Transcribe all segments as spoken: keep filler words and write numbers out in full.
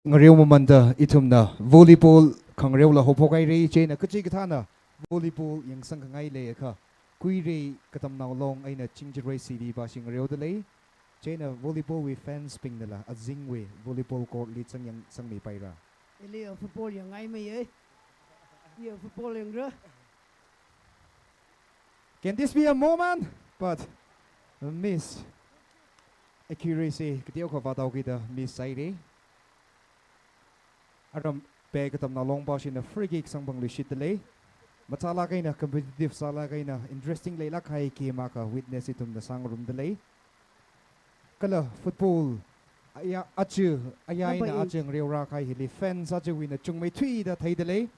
Ngareo mamanda ithumna volleyball khangareola haophok haira, chieina kachikathāna volleyball yangsang khangai leiakha, Kuirei Katamnao Long eina Chingjarei C D pashi ngareoda lei. Chieina volleyball wui fans bingnala azingwui volleyball court li zangyangsangmi paira. Ili football yangngai mei e. Iya football yangra. Can this be a moment? But miss accuracy, kateokha vāthaokida miss sāhaira. Aram Pei Katamnao Long pashina free kick sangphangluishitda lei. Mathālāk eina competitive sālāk eina interesting leilāk kahai game akha witness ithumna sāngarumda lei. Kala football aya, aja, aya eina aja ngareorā kahai hili fans ajawuina chungmeithuida theida lei.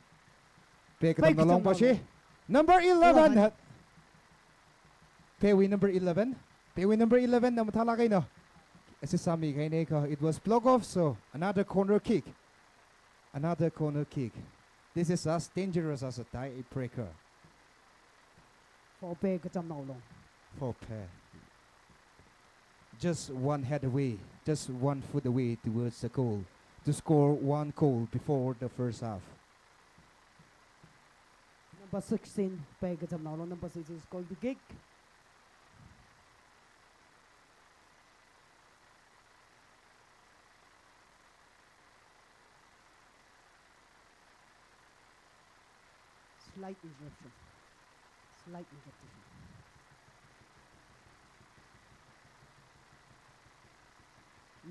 Pei Katamnao Long pashi. Number eleven. Peiwui number eleven. Peiwui number eleven na mathālāk eina assist sāmi kahaina kha, it was block off, so another corner kick. Another corner kick. This is as dangerous as a tiebreaker. For Pei Katamnao Long. For Pei. Just one head away, just one foot away towards the goal to score one goal before the first half. Number sixteen, Pei Katamnao Long, number sixteen is going to kick. Slight interruption. Slight interruption.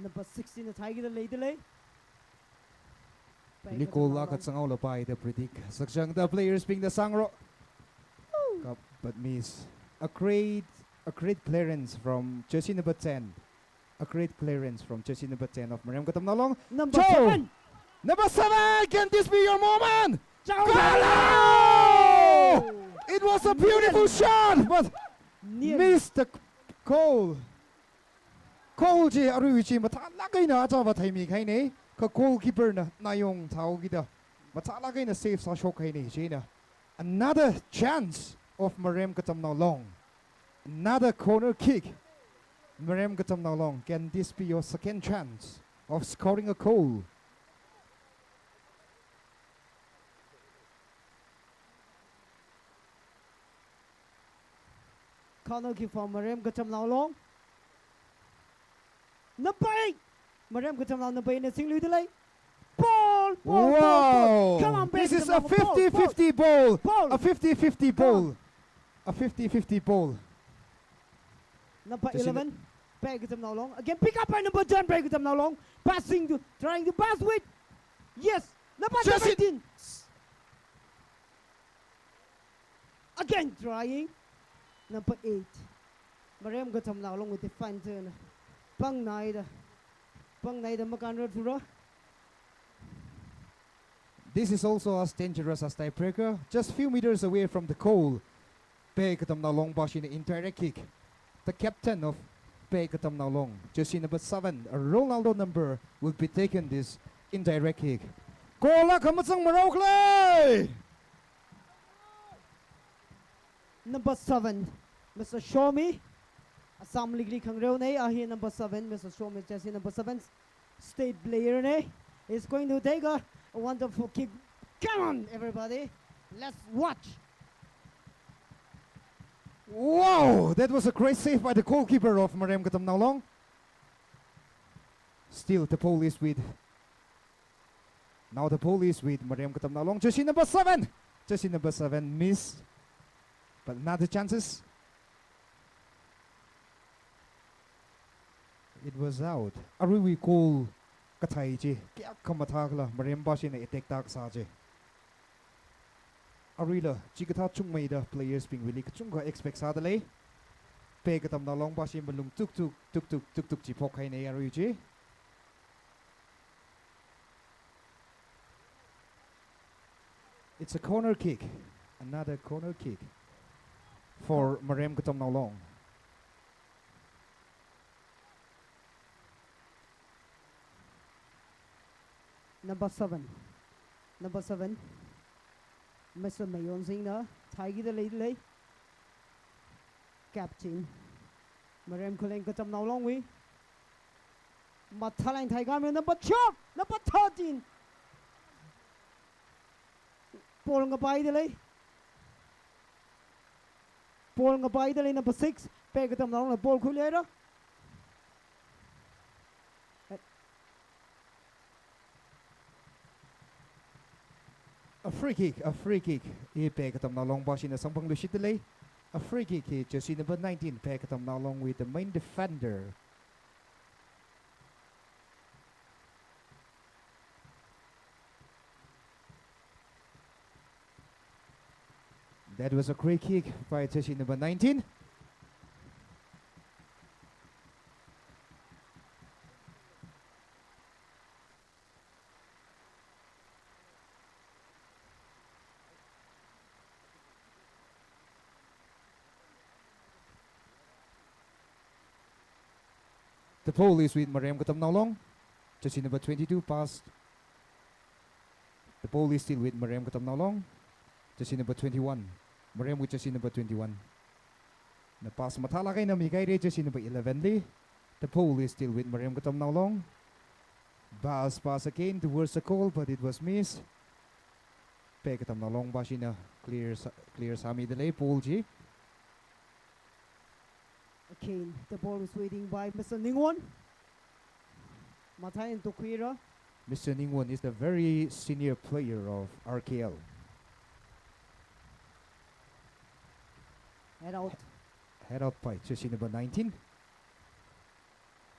Number sixteen na thaikida leida lei. Pei Katamnao Long. Ili goal akha zanghaolapai da predict sākachangda players bingna sāngarok. Woo! Kap, but miss. A great, a great clearance from jersey number ten. A great clearance from jersey number ten of Marem Katamnao Long. Number seven. Number seven, can this be your moment? Chao! Goal! It was a beautiful shot, but missed the goal. Goal chi aruiwui chi mathālāk eina achāva theimi kahaina, kha goalkeeper na nayong thaokida mathālāk eina save sāshok kahaina chieina. Another chance of Marem Katamnao Long. Another corner kick. Marem Katamnao Long, can this be your second chance of scoring a goal? Corner kick for Marem Katamnao Long. Number eight. Marem Katamnao number eight na singluida lei. Ball, ball, ball, ball. Wow. Come on, Pei Katamnao Long. This is a fifty fifty ball. Ball. A fifty fifty ball. Come on. A fifty fifty ball. Number eleven, Pei Katamnao Long. Again, pick up by number ten, Pei Katamnao Long. Passing to, trying to pass with. Yes. Number seventeen. Again trying. Number eight. Marem Katamnao Long with the defender. Pangnaida. Pangnaida makānra thura. This is also as dangerous as tiebreaker. Just few meters away from the goal. Pei Katamnao Long pashina indirect kick. The captain of Pei Katamnao Long, jersey number seven, a Ronaldo number, will be taking this indirect kick. Goal akha mazangmarao khala. Number seven, Mister Shomi. Assam League li khangareona, a hi number seven, Mister Shomi, jersey number seven, state player na. He's going to take a wonderful kick. Come on, everybody. Let's watch. Wow, that was a great save by the goalkeeper of Marem Katamnao Long. Still, the ball is with Now the ball is with Marem Katamnao Long. Jersey number seven. Jersey number seven miss. But another chances. It was out. Aruiwui goal kathei chi kayākha mathā khala, Marem pashina attack tākasā chi. Aruila chikathā chungmeida players bingwuili kachungkha expect sāda lei. Pei Katamnao Long pashi malung tuktuk, tuktuk, tuktuk chi phok kahaina arui chi. It's a corner kick. Another corner kick for Marem Katamnao Long. Number seven. Number seven. Mister Mayonsingna thaikida leida lei. Captain. Marem Khaleng Katamnao Longwui. Mathālāk eina theikāmi number twelve, number thirteen. Ball ngapaida lei. Ball ngapaida lei number six, Pei Katamnao Longna ball khuiluihaira. A free kick, a free kick. Hi Pei Katamnao Long bashina samphangluishitda lei. A free kick hi jersey number nineteen, Pei Katamnao Long with the main defender. That was a free kick by jersey number nineteen. The ball is with Marem Katamnao Long. Jersey number twenty-two pass. The ball is still with Marem Katamnao Long. Jersey number twenty-one. Marem with jersey number twenty-one. Na pass mathālāk eina mikahaira jersey number eleven li. The ball is still with Marem Katamnao Long. Pass, pass again towards the goal, but it was missed. Pei Katamnao Long bashina clear sā-, clear sāmida lei ball chi. Again, the ball is waiting by Mister Ningwon. Mathā eina tokhuira. Mister Ningwon is the very senior player of R K L. Head out. Head out by jersey number nineteen.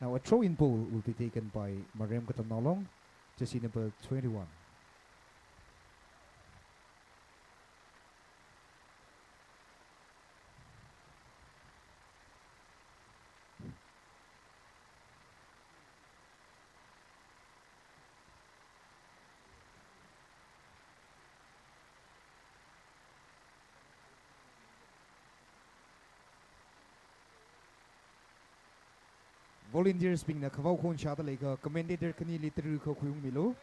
Now a throw-in ball will be taken by Marem Katamnao Long, jersey number twenty-one. Volunteers bingna khavao khon shāda leiakha commentator khanili tara khuiungmilu.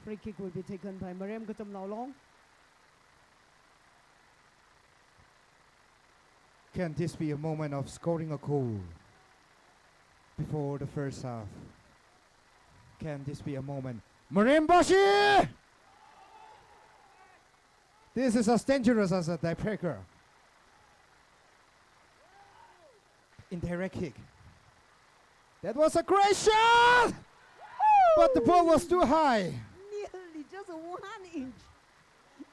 Free kick will be taken by Marem Katamnao Long. Can this be a moment of scoring a goal before the first half? Can this be a moment? Marem bashi! This is as dangerous as a tiebreaker. Indirect kick. That was a great shot! But the ball was too high. Nearly just one inch.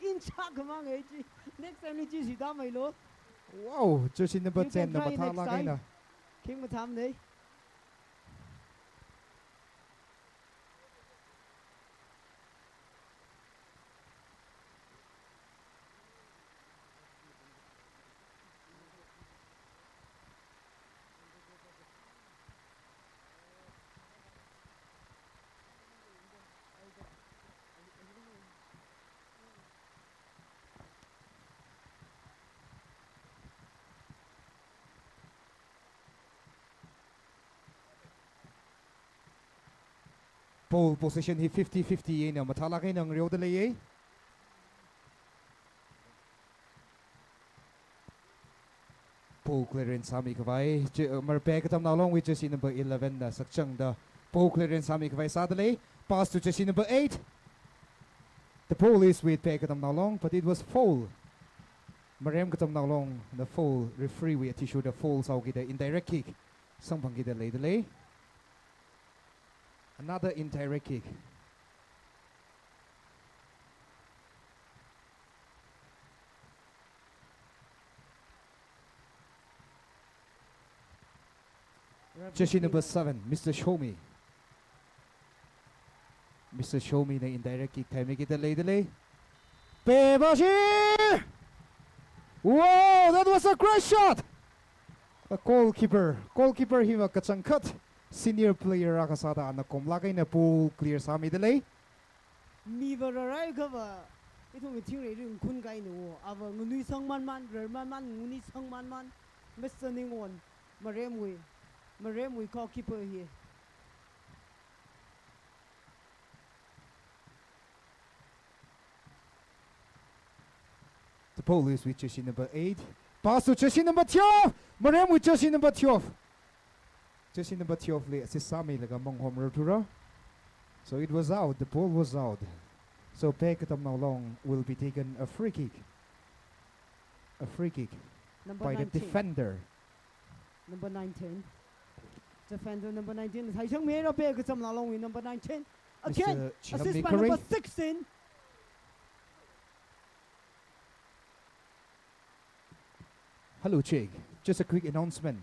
Inch hakmang e chi. Next time li chi shida mailu. Wow, jersey number ten na mathālāk eina. King matham nei. Ball possession hi fifty fifty eina mathālāk eina ngareoda leiye. Ball clearance sāmikhavai, Je-, uh, Marem Katamnao Long with jersey number eleven na sakchangda ball clearance sāmikhavai sāda lei. Pass to jersey number eight. The ball is with Pei Katamnao Long, but it was foul. Marem Katamnao Long na foul, referee wui athishurda foul sāhaokida indirect kick samphangkida leida lei. Another indirect kick. Jersey number seven, Mister Shomi. Mister Shomi na indirect kick thaimikida leida lei. Pei bashi! Wow, that was a great shot! A goalkeeper. Goalkeeper hiva kachangkhat senior player akha sāda ana komlāk eina ball clear sāmida lei. Miva raraiakhava, ithumwui thingrei ringkhunkahai nu, ava nganui sangmanman, rarmanman, nganui sangmanman, Mister Ningwon, Maremwui, Maremwui goalkeeper hi. Ball is with jersey number eight. Pass to jersey number twelve. Marem with jersey number twelve. Jersey number twelve li assist sāmilaga manghomrarthura. So it was out. The ball was out. So Pe Katamnao Long will be taken a free kick. A free kick Number by the nineteen. Defender. Number nineteen. Defender number nineteen. Thaichang Mera Pe Katamnao Long with number nineteen. Again, Mister Chihamni assist by number Kare. Sixteen. Hello, Jake. Just a quick announcement.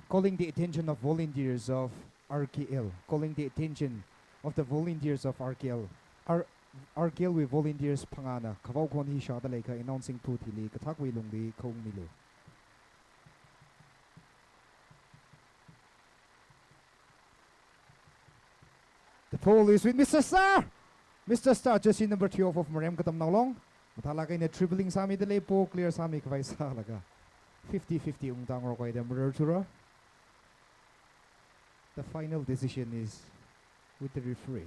Calling the attention of volunteers of R K L. Calling the attention of the volunteers of R K L. R-, R K L wui volunteers phangāna khavao khon hi shāda leikha announcing booth hili kathākwui lungli khaungmilu. The ball is with Mister Star. Mister Star, jersey number twelve of Marem Katamnao Long. Mathālāk eina dribbling sāmida lei, ball clear sāmi khavai sālaga fifty fifty ungtang rokhaida mararthura. The final decision is with the referee.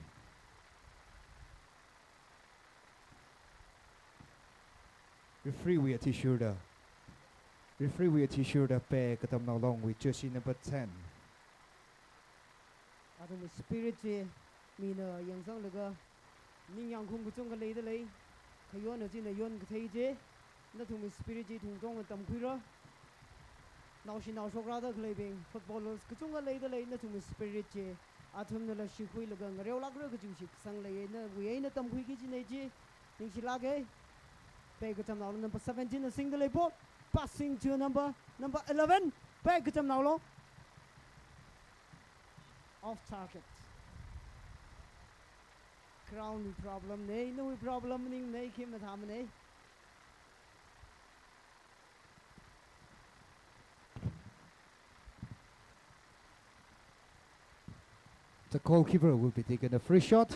Referee wui athishurda. Referee wui athishurda Pe Katamnao Long with jersey number ten. Athumwui spirit chi mina yangsanglaga ningyāngkhum kachungkha leida lei. Khayonna china yon kathei chi. Nathumwui spirit chi thungtong tamkhuira. Naoshi naoshok rāda khaleibing footballers kachungkha leida lei, nathumwui spirit chi athumnala shikhuilaga ngareolākra kaji chi kasang leiya, nawui eina tamkhuiki kajina chi. Ningshilāka. Pe Katamnao Long number seventeen na singda lei ball. Passing to number, number eleven. Pe Katamnao Long. Off target. Ground wui problem nei, nawui problem maningmana, khi mathāmana. The goalkeeper will be taking a free shot.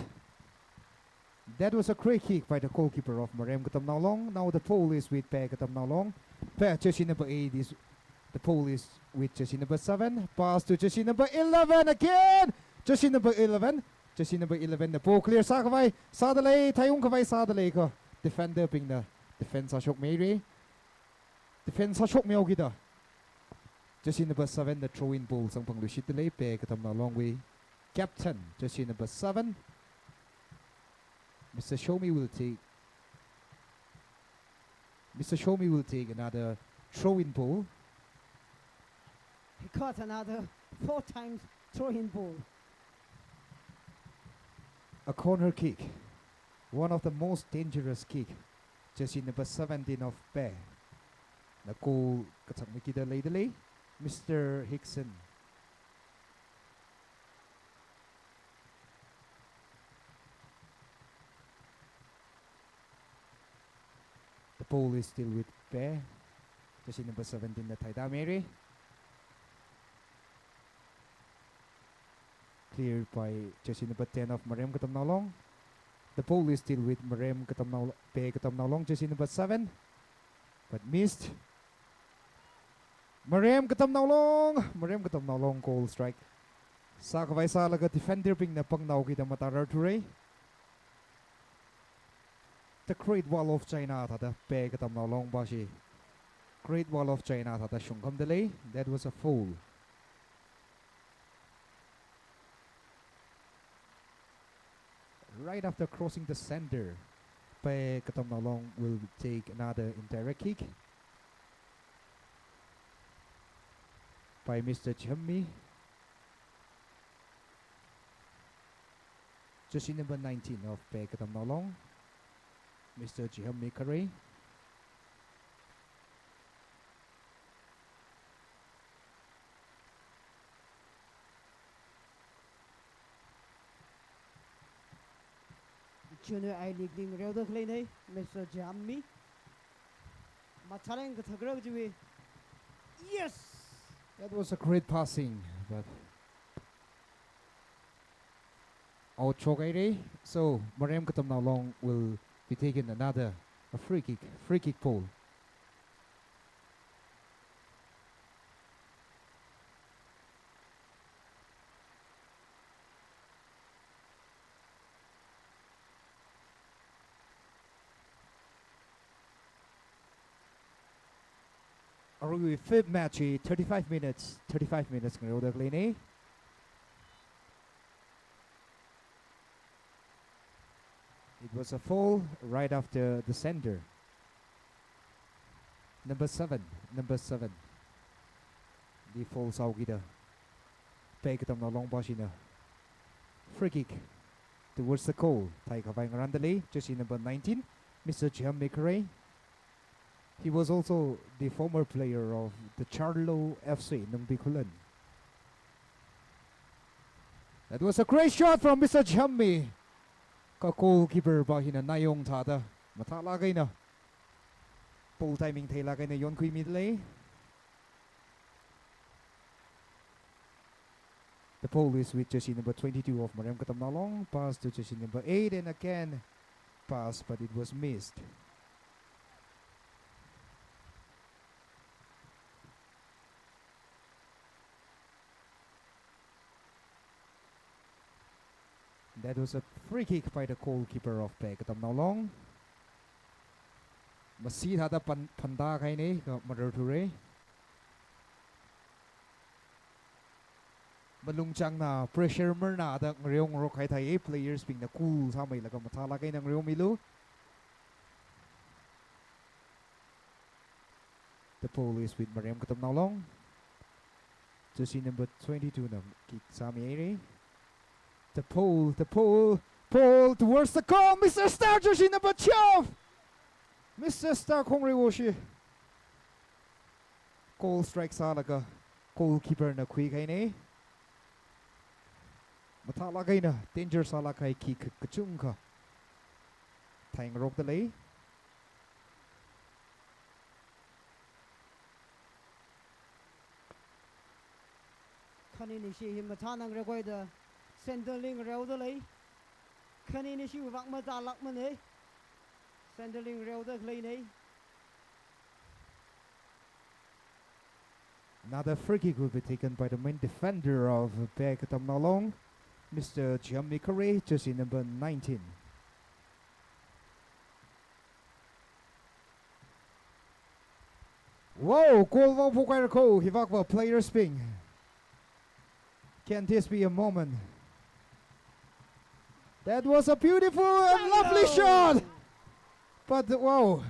That was a great kick by the goalkeeper of Marem Katamnao Long. Now the ball is with Pe Katamnao Long. Pe, jersey number eight is, the ball is with jersey number seven. Pass to jersey number eleven again. Jersey number eleven. Jersey number eleven na ball clear sākhavai sāda lei, thaiung khavai sāda leikha defender bingna defense sāshokmeira. Defense sāshokmihaokida jersey number seven na throw in ball samphangluishitda lei, Pe Katamnao Long wui captain, jersey number seven, Mister Shomi will take, Mister Shomi will take another throw in ball. He caught another four times throw in ball. A corner kick, one of the most dangerous kick. Jersey number seventeen of Pe na goal kachangmikida leida lei, Mister Hickson. The ball is still with Pe. Jersey number seventeen na thaitāmeira. Cleared by jersey number ten of Marem Katamnao Long. The ball is still with Marem Katamnao, Pe Katamnao Long, jersey number seven. But missed. Marem Katamnao Long, Marem Katamnao Long goal strike sākhavai sālaga defender bingna pangnaokida mathārarthura. The Great Wall of China thāda Pe Katamnao Long va chi Great Wall of China thāda shungkhamda lei. That was a foul. Right after crossing the center, Pe Katamnao Long will take another indirect kick by Mister Chemi. Jersey number nineteen of Pe Katamnao Long, Mister Chemi Kare. Junior I-League li ngareoda khaleinei, Mister Chemi. Mathālāk kathakra kajiwui. Yes! That was a great passing, but out shokhaira. So Marem Katamnao Long will be taking another, a free kick, free kick ball. Aruiwui fifth match hi thirty-five minutes, thirty-five minutes ngareoda khaleina. It was a foul right after the center. Number seven, number seven. The foul sāhaokida Pei Katamnao Long pāshina free kick towards the goal thai khavai ngarānda lei, jersey number nineteen, Mister Jam Mikare. He was also the former player of the Charlo F C, Nungbi Khullen. That was a great shot from Mister Jammi. Kha goalkeeper pā hina nayong thāda mathālāk eina, ball timing theilāk eina yonkhuimida lei. The ball is with jersey number twenty-two of Marem Katamnao Long. Pass to jersey number eight, and again pass, but it was missed. That was a free kick by the goalkeeper of Pei Katamnao Long. Masi thāda pan-, phanda kahaina, kha marar thura. Malung changna pressure marna da ngareo ngarok kahai thai, players bingna cool sāmeilaga mathālāk eina ngareomilu. The ball is with Marem Katamnao Long. Jersey number twenty-two na kick sāmihaira. The ball, the ball, ball towards the goal, Mister Star, jersey number twelve. Mister Star Khongreiwoshi. Goal strike sālaga goalkeeper na khuikahaina. Mathālāk eina danger sālāk kahai kick kachungkha theingarokda lei. Khaninishi hi mathānang rekhoida centre li ngareoda lei. Khaninishi vak mathālākmana. Centre li ngareoda khaleina. Another free kick will be taken by the main defender of Pei Katamnao Long, Mister Jammi Kare, jersey number nineteen. Wow, goal vang phokhaira kho, hivakva players bing. Can this be a moment? That was a beautiful and lovely shot. But wow,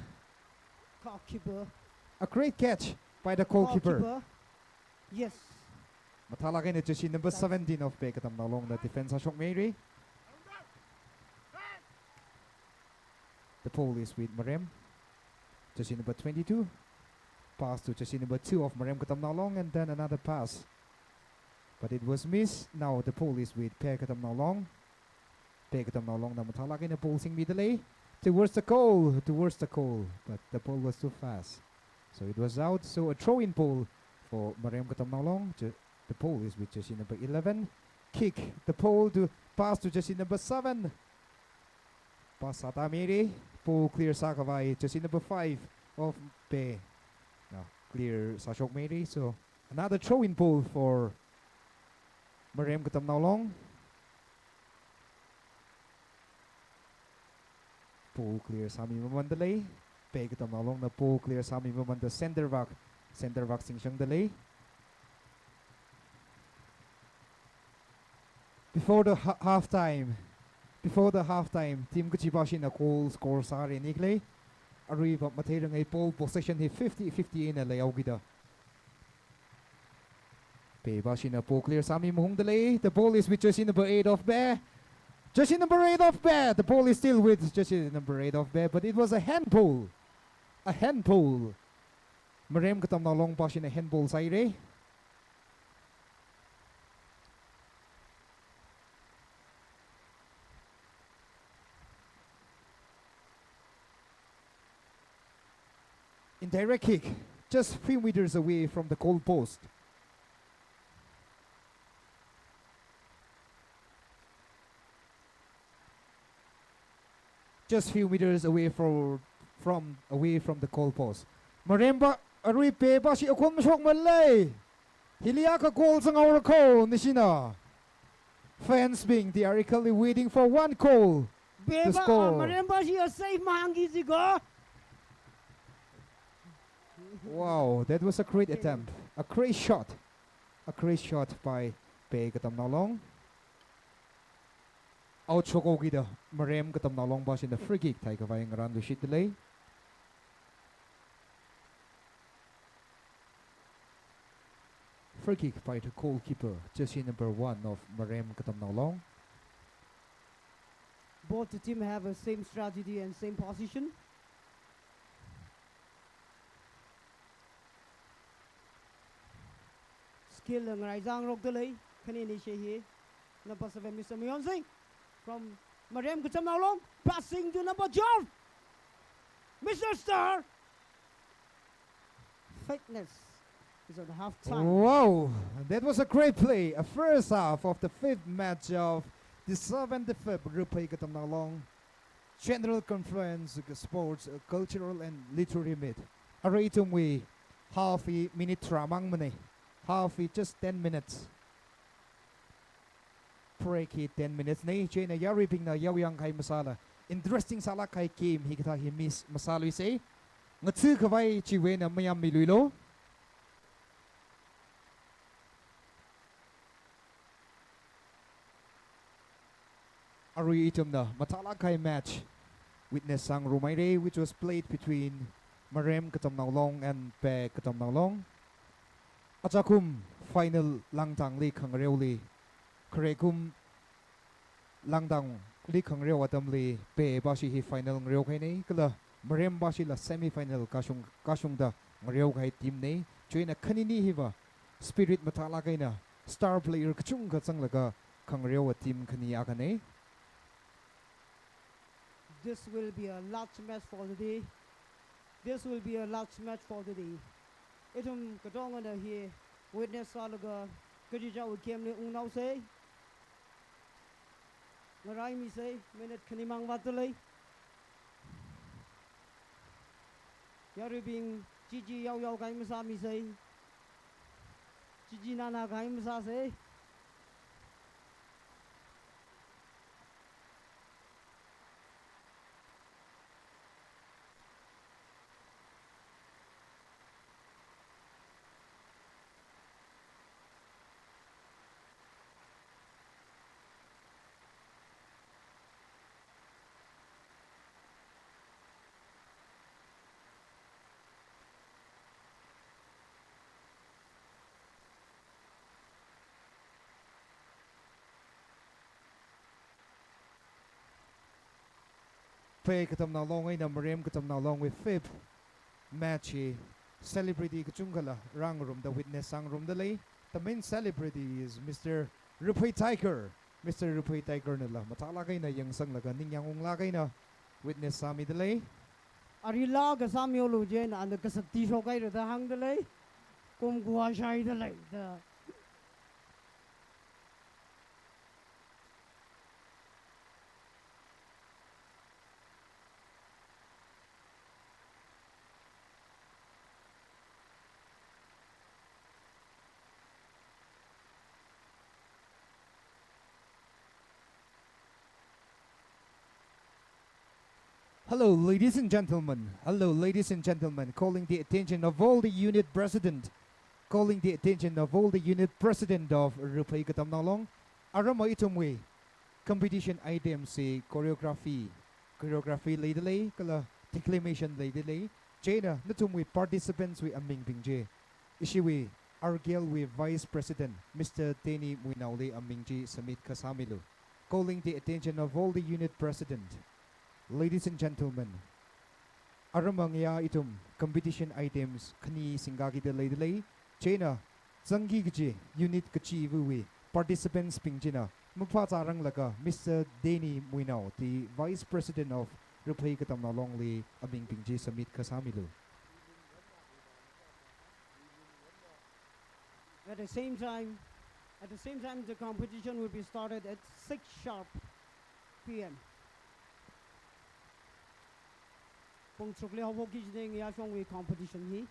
goalkeeper. A great catch by the goalkeeper. Goalkeeper. Yes. Mathālāk eina jersey number seventeen of Pei Katamnao Long na defense sāshokmihaira. The ball is with Marem. Jersey number twenty-two. Pass to jersey number two of Marem Katamnao Long, and then another pass. But it was missed. Now the ball is with Pei Katamnao Long. Pei Katamnao Long na mathālāk eina ball singmida lei. Towards the goal, towards the goal. But the ball was too fast. So it was out. So a throw-in ball for Marem Katamnao Long. Je-, the ball is with jersey number eleven. Kick the ball to, pass to jersey number seven. Pass sātāmihaira. Ball clear sākhavai jersey number five of Pei. Now clear sāshokmihaira. So another throw-in ball for Marem Katamnao Long. Ball clear sāmi mamanda lei. Pei Katamnao Long na ball clear sāmi mamanda center vak, center vak singshangda lei. Before the ha-, half time, before the half time, team kachipāshina goal score sāra nikhalei. Aruiva matheirangai, ball possession hi fifty fifty eina leihaokida. Peipāshina ball clear sāmi maungda lei. The ball is with jersey number eight of Pei. Jersey number eight of Pei. The ball is still with jersey number eight of Pei, but it was a handball. A handball. Marem Katamnao Long pāshina handball sāhaira. Indirect kick, just few meters away from the goal post. Just few meters away from, from, away from the goal post. Marem pā, arui Pei pāshi akhon mashokmara lei. Hili akha goal zanghaora kho, nishina. Fans bing, they are eagerly waiting for one goal to score. Pei pā, Marem pāshi a save mahāngki jiko. Wow, that was a great attempt. A great shot. A great shot by Pei Katamnaolong. Out shokhaokida Marem Katamnaolong bashina free kick theikhavai ngarānluishitdalei. Free kick by the goalkeeper, jersey number one of Marem Katamnaolong. Both the team have a same strategy and same position. Skill la ngarai zangrokdalei, khanini she hi. Number seven, Mister Muyonsing from Marem Katamnaolong, passing to number twelve, Mister Star. Fitness is at half time. Wow, that was a great play. A first half of the fifth match of the seventy-fifth Ruphei Katamnaolong General Conference, uh, Sports, uh, Cultural and Literary Meet. Arui ithumwui half hi minute tharā mangmanei. Half hi just ten minutes. Break hi ten minutes nei. Chieina yaruibingna yaoyang kahai masāla, interesting sālāk kahai game hikathā hi miss masāluisei. Ngatha khavai chiwui eina mayammiluilu. Arui ithumna mathālāk kahai match witness sāngarumhairei, which was played between Marem Katamnaolong and Pei Katamnaolong. Achakum final Langdangli khangareoli, kharekum Langdangli khangareo atamli Pei bashi hi final ngareo kahainei, kala Marem bashila semi final kashung, kashungda ngareo kahai team nei. Chieina khanini hiva spirit mathālāk eina star player kachungkha zanglaga khangareowa team khani akhanei. This will be a large match for the day. This will be a large match for the day. Ithum katongana hi witness sālaga kachichāwui game li ungnaosei. Ngaraimisei, minute khanimang vātdalei. Yaruibing chichi yaoyao kahai masāmisei. Chichi nana kahai masāsei. Pei Katamnaolong eina Marem Katamnaolongwui fifth match hi celebrity kachungkhala rāngarumda witness sāngarumdalei. The main celebrity is Mister Ruphei Tiger. Mister Ruphei Tiger nala mathālāk eina yangsanglaga ningyāng unglāk eina witness sāmidalei. Arilā kasā miolu chieina ana kasati shokhaira da hāngdalei. Kum khuwa shaidalei da. Hello, ladies and gentlemen. Hello, ladies and gentlemen. Calling the attention of all the unit president. Calling the attention of all the unit president of Ruphei Katamnaolong. Arama ithumwui competition items hi choreography, choreography leidalei, kala declamation leidalei. Chieina nathumwui participants wui amingbing chi ishiwui R K L wui Vice President, Mister Teni Muinaoli aming chi submit kasāmilu. Calling the attention of all the unit president. Ladies and gentlemen, arama ngayā ithum competition items khani singkakida leidalei. Chieina zangki kaji unit kachiva̱wui participants bing china maphā zāranglaga Mister Teni Muinao, the Vice President of Ruphei Katamnaolongli amingbing chi submit kasāmilu. At the same time, at the same time, the competition will be started at six sharp P M. Pung tharukli haophokki kajinei ngayā shongwui competition hi.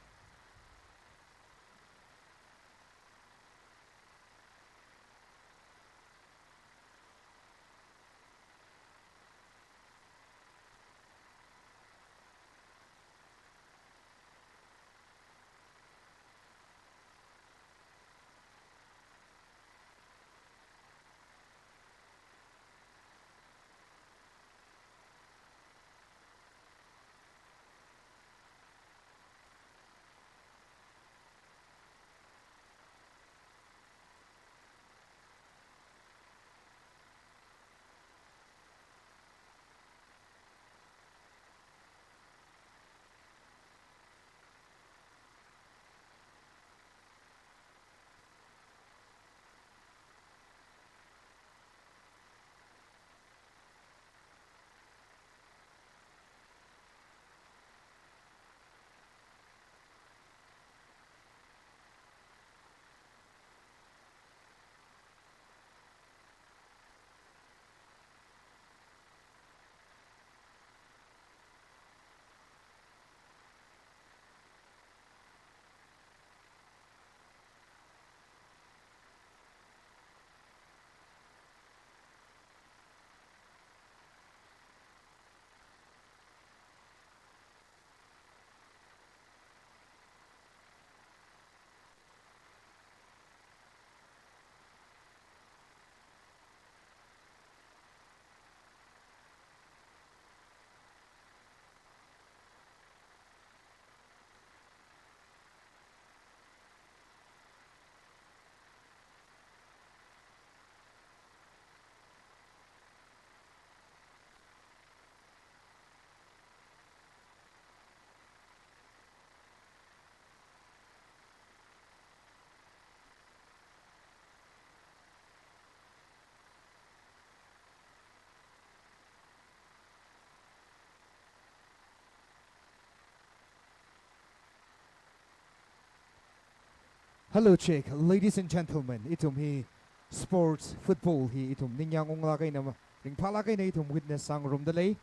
Hello, check. Ladies and gentlemen, ithum hi sports football hi ithum ningyāng unglāk eina ma, ringphālāk eina ithum witness sāngarumda lei.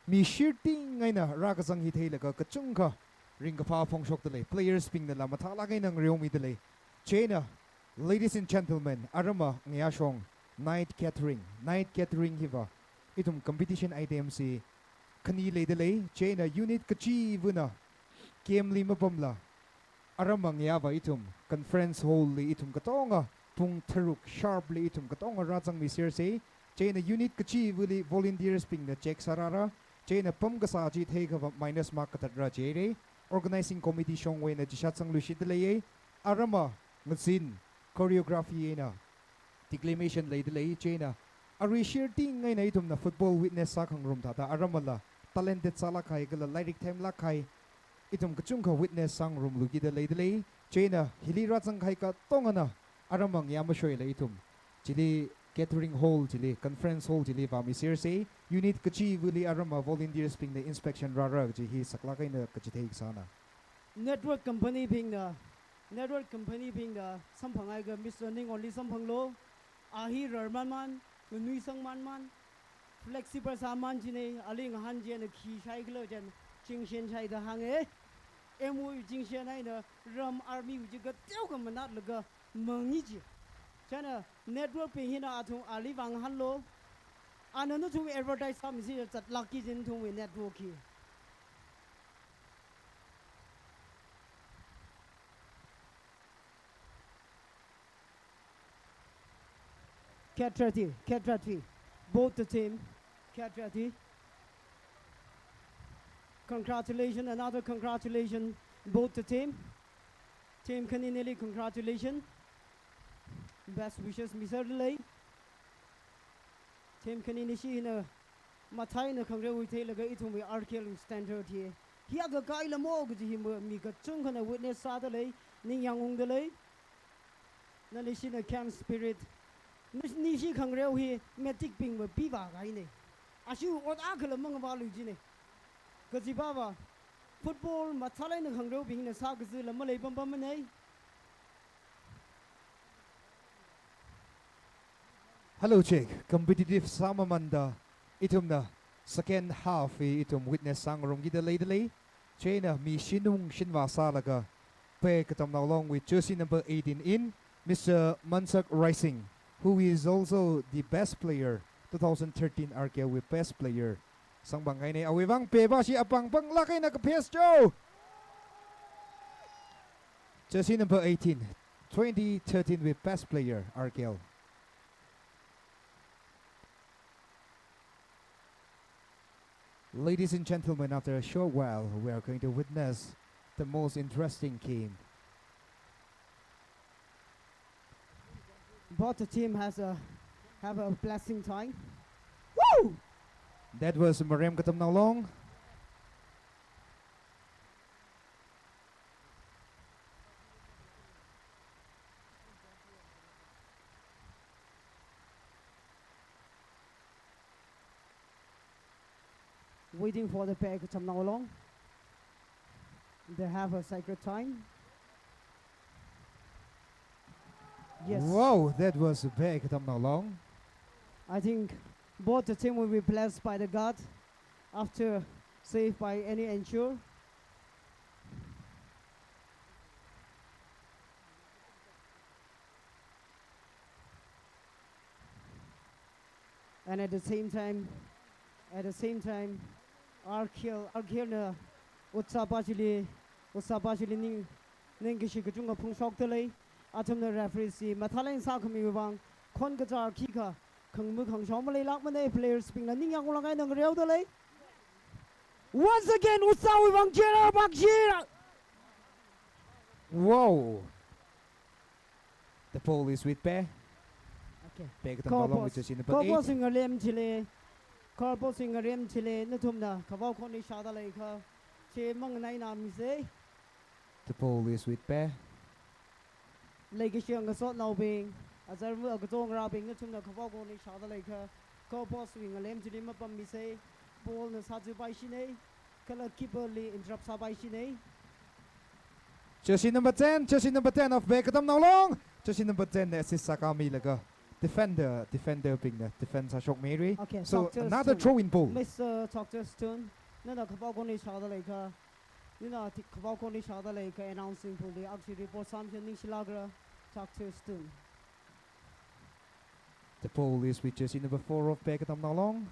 Mi shirting eina rākazang hi theilaga kachungkha ringkaphā phongshokda lei. Players bingna la mathālāk eina ngareomida lei. Chieina, ladies and gentlemen, aramma ngayāshong night gathering. Night gathering hiva ithum competition items hi khani leida lei. Chieina unit kachivana game li mapamla, aramma ngayāva ithum conference hall li ithum katonga pung tharuk sharp li ithum katonga rāzangmi serse. Chieina unit kachivali volunteers bingna check sārāra. Chieina pam kasā chi theikhava minus mark kathatra jire. Organizing committee shongwui eina chishat sangluishitda leiye. Aramma ngazin choreography eina declamation leida lei. Chieina arui shirting eina ithumna football witness sākhangarum thāda arammala talented sālāk kahai kala lairik themlāk kahai ithum kachungkha witness sāngarumlu kida leida lei. Chieina hili rāzang kahai katongana aramma ngayā mashoila ithum chili gathering hall chili, conference hall chili vāmi serse. Unit kachivali aramma volunteers bingna inspection rāra kaji hi saklāk eina kachithei kasāna. Network company bingna, network company bingna samphang haiakha Mister Ningonli samphanglu. A hi rarmanman, nganuisangmanman, flexible sāman jine, ali ngahān chieina khi shai khala chieina, jingshen shaida hānge. M O U jingshen eina ram army wui chi kateokha manatlaga mangi ji. Chieina network bing hina athum ali vāngahānlu. Ana nathum advertise sāmisi zatlākki jin nathumwui network hi. Cat thirty, cat thirty. Both the team, cat thirty. Congratulations, another congratulations, both the team. Team khaninili congratulations. Best wishes miserda lei. Team khanini shina mathālāk eina khangareo theilaga ithumwui R K L standard hi. Hiya kakaila mo kaji hi mi kachungkhana witness sāda lei, ningyāng ungda lei. Nali shina camp spirit. Ni, nishi khangareo hi matic bingva pivā kahaine. Ashi ot akhala mangavālu jine. Kajivava football mathālāk eina khangareobingna sākazila malei pampammanei. Hello, check. Competitive sāmamanda ithumna second half hi ithum witness sāngarumkida leida lei. Chieina mi shinung shinvā sālaga Pei Katamnao Long with jersey number eighteen in, Mister Mansak Raising, who is also the best player, two thousand thirteen R K L wui best player. Sangpang kahaine, awui vang peba shi apang panglāk eina kapes jo. Jersey number eighteen, twenty thirteen wui best player, R K L. Ladies and gentlemen, after a short while, we are going to witness the most interesting game. Both the team has a, have a blessing time. Woo! That was Marem Katamnao Long. Waiting for the Pei Katamnao Long. They have a sacred time. Yes. Wow, that was Pei Katamnao Long. I think both the team will be blessed by the God after saved by any angel. And at the same time, at the same time, R K L, R K L na Utsapa chili, Utsapa chili ning, ningkashi kachungkha phungshokda lei. Athumna referee si mathālāk eina sākhami vang, khon kachar khikha, khangmu khangshao maleilākmane, players bingna ningyāng unglāk eina ngareoda lei. Once again, Utsawui vang cheer up, cheer up. Wow. The ball is with Pei. Okay. Pei Katamnao Long with jersey number eight. Goalpost wui ngalem chili, goalpost wui ngalem chili, nathumna khavao khon hi shāda leikha, chi mangnaina mise. The ball is with Pei. Leikashi ngasotnaobing, azarmu akachongrabing, nathumna khavao khon hi shāda leikha, goalpost wui ngalem chili mapammise, ball na sāzui paishine, kala keeper li interrupt sāpaishine. Jersey number ten, jersey number ten of Pei Katamnao Long. Jersey number ten na assist sākhami laga defender, defender bingna defend sāshokmira. Okay, so Doctor another Stone. Throw-in ball. Mister Doctor Stone, nana kapao koni shada leikha, nana ti-, kapao koni shada leikha announcing pool li aksi report sāmi ningshilākra, Doctor Stone. The ball is with jersey number four of Pei Katamnao Long.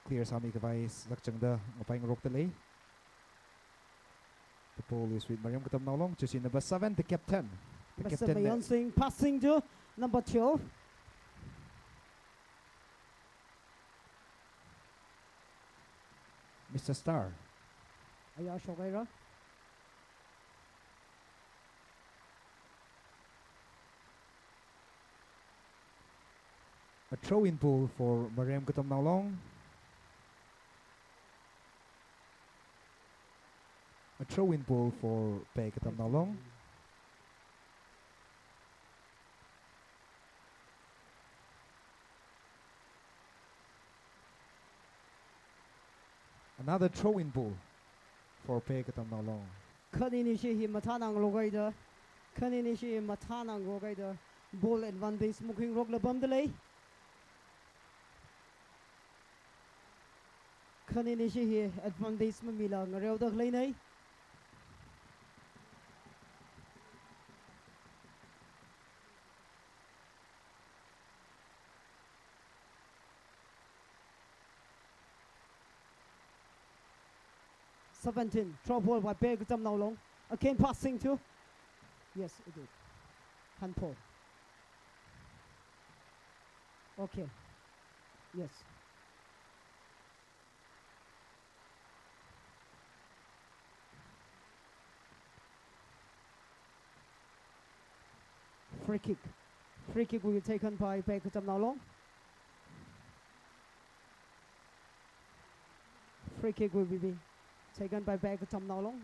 Clear sāmi khavai sakchangda ngapai ngarokta lei. The ball is with Marem Katamnao Long, jersey number seven, the captain. The Mister captain, Mayon Singh passing to number twelve. Mister Star. Aya shokaira. A throw-in ball for Marem Katamnao Long. A throw-in ball for Pei Katamnao Long. Another throw-in ball for Pei Katamnao Long. Khaninishi hi mathānangrokaida, khaninishi mathānangrokaida, ball advantage makhuingarokla pamda lei. Khaninishi hi advantage mamila ngareoda khaleinei. Seventeen, throw ball by Pei Katamnao Long. Again passing to. Yes, it is. Handball. Okay. Yes. Free kick. Free kick will be taken by Pei Katamnao Long. Free kick will be taken by Pei Katamnao Long.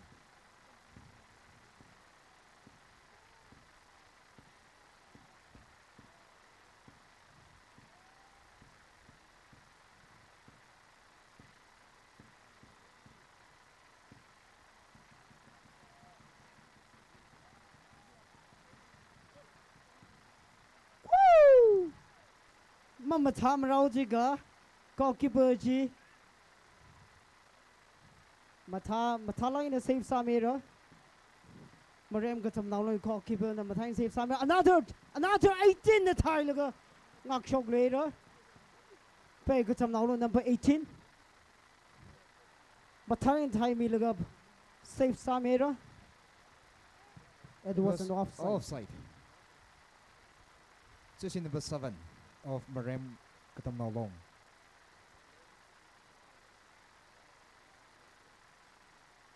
Woo! Mamathā marao jiakha, goalkeeper chi mathā, mathālāk eina save sāmira. Marem Katamnao Long goalkeeper na mathā eina save sāmi. Another, another eighteen na thailaga ngakshokluira. Pei Katamnao Long number eighteen. Mathā eina thaimilaga save sāmira. It was an offside. Offside. Jersey number seven of Marem Katamnao Long.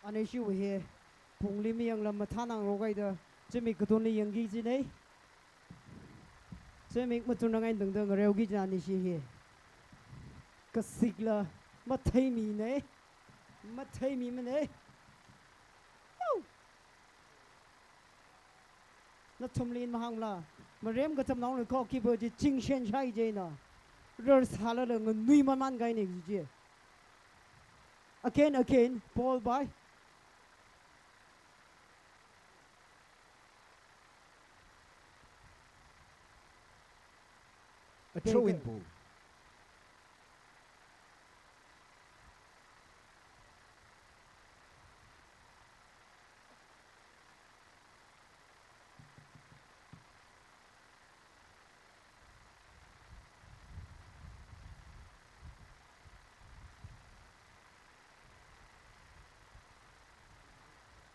Anishiwui hi pungli mayangla mathānangrokaida, zimik katonli yangki jinei. Zimik matunrang eina tangda ngareoki jina anishi hi. Kasikla matheiminei. Matheimimanei. Woo! Nathumli ina mahāngla, Marem Katamnao Long goalkeeper chi chingshān shai jina. Rarsālala nganui maman kahainei kaji chi. Again, again, ball by. A throw-in ball.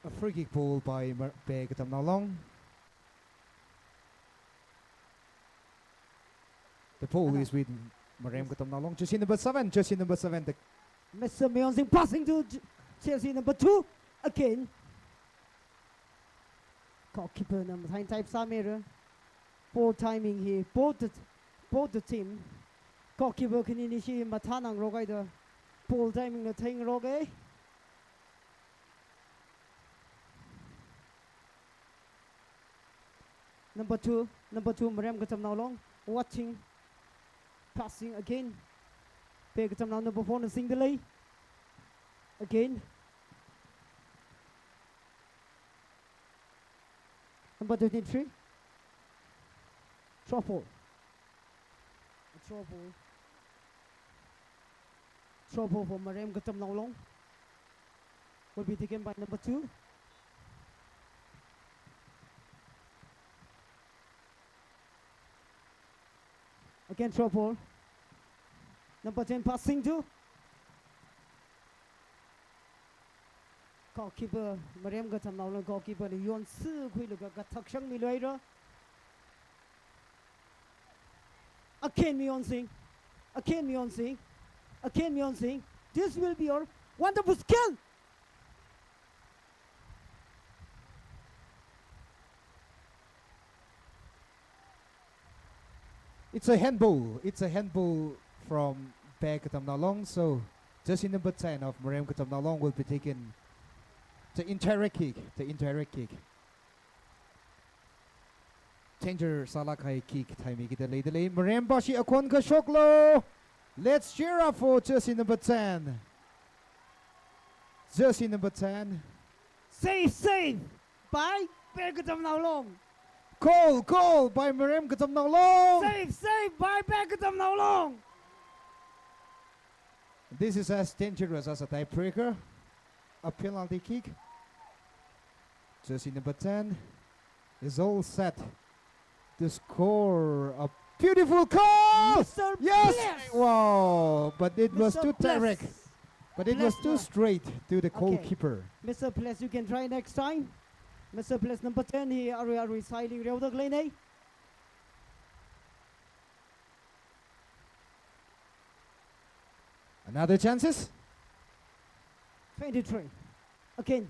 A free kick ball by Mar-, Pei Katamnao Long. The ball is with Marem Katamnao Long. Jersey number seven, jersey number seven. The Mister Myonsing passing to j-, jersey number two. Again. Goalkeeper na mathā eina save sāmira. Ball timing hi, both the, both the team. Goalkeeper khaninishi mathānangrokaida ball timing na theingaroka. Number two, number two, Marem Katamnao Long, watching, passing again. Pei Katamnao number four na singda lei. Again. Number twenty-three. Throw ball. Throw ball. Throw ball for Marem Katamnao Long. Will be taken by number two. Again, throw ball. Number ten passing to goalkeeper, Marem Katamnao Long goalkeeper na yonsikhuilaga kathak shangmiluira. Again, Miyonsing. Again, Miyonsing. Again, Miyonsing. This will be your wonderful skill. It's a handball. It's a handball from Marem Katamnao Long. So, jersey number ten of Marem Katamnao Long will be taken the indirect kick. The indirect kick. Danger sālāk kahai kick thaimikida leidalei. Marem pashi akhon kashoklo. Let's cheer up for jersey number ten. Jersey number ten. Save, save by Marem Katamnao Long. Goal, goal by Marem Katamnao Long. Save, save by Marem Katamnao Long. This is as dangerous as a tiebreaker. A penalty kick. Jersey number ten is all set to score a beautiful goal. Mister Yes. Bless. Wow, but it was Mister too Bless. direct. But it was Bless too Lord. straight to the Okay. goalkeeper. Mister Bless, you can try next time. Mister Bless number ten hi arui arui sailing reoda khaleinei. Another chances. Twenty-three. Again.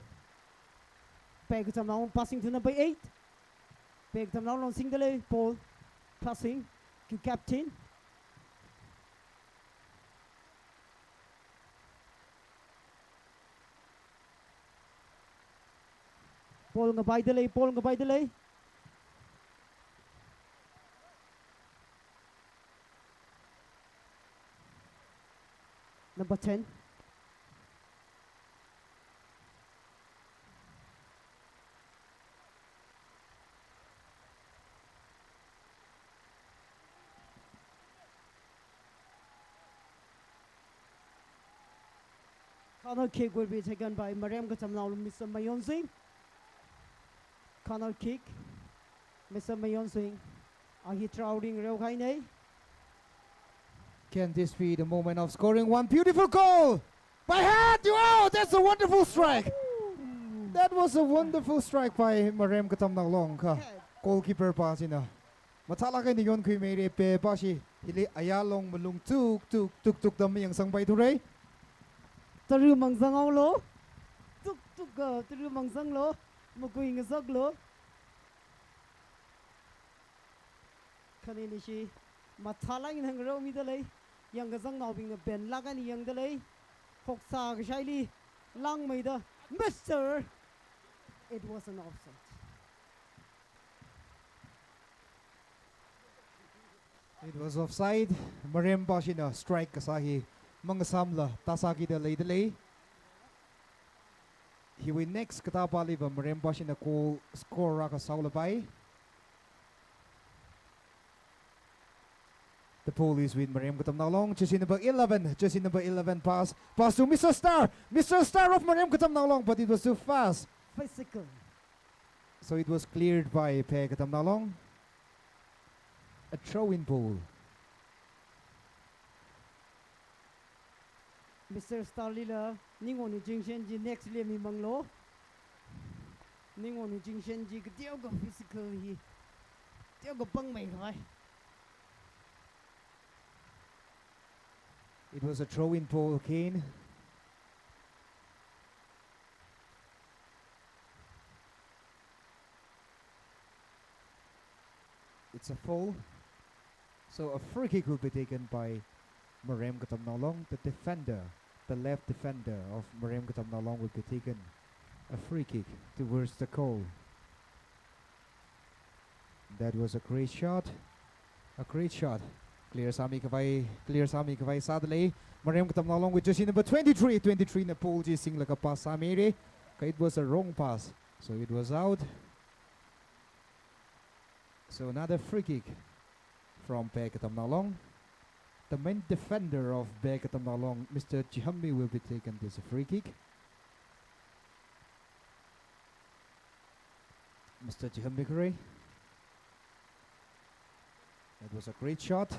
Marem Katamnao Long passing to number eight. Marem Katamnao Long singdalei ball. Passing to captain. Ball ngapaidalei, ball ngapaidalei. Number ten. Corner kick will be taken by Marem Katamnao Long, Mister Mayonsing. Corner kick, Mister Mayonsing. Ahi trawring reokahainei. Can this be the moment of scoring one beautiful goal? By hand, wow, that's a wonderful strike. That was a wonderful strike by Marem Katamnao Long kha. Goalkeeper pa china mathālāk eina yonkhuimeira, pe pashi hili ayarlong malung tuk tuk tuk tuk da mayangsangpaithura. Tara mangsanghaolu. Tuk tuk ga tara mangsanglu. Makui ngasaklu. Khaninishi mathālāk eina ngareomidalei. Yangkazangnaobingna penlāk eina yangdalei. Khoksā kashaili langmeida, Mister It was an offside. It was offside. Marem pashina strike kasā hi mangasamla tāsākida leidalei. Hiwui next katā paliva Marem pashina goal score rākasā haolapai. The ball is with Marem Katamnao Long, jersey number eleven, jersey number eleven pass, pass to Mister Star, Mister Star of Marem Katamnao Long, but it was too fast. Physical. So it was cleared by Marem Katamnao Long. A throw-in ball. Mister Starlila, ningwon jingshen chi next li mimanglu. Ningwon jingshen chi kateokha physical hi, teokha pangmeikhavai. It was a throw-in ball again. It's a foul. So a free kick will be taken by Marem Katamnao Long. The defender, the left defender of Marem Katamnao Long will be taken a free kick towards the goal. That was a great shot. A great shot. Clear sāmikhavai, clear sāmikhavai sādalei. Marem Katamnao Long with jersey number twenty-three, twenty-three na ball chi singlaga pass sāmira. Kha it was a wrong pass. So it was out. So another free kick from Pe Katamnaolong. The main defender of Pe Katamnaolong, Mister Chihammi, will be taking this free kick. Mister Chihammi Kare. That was a great shot.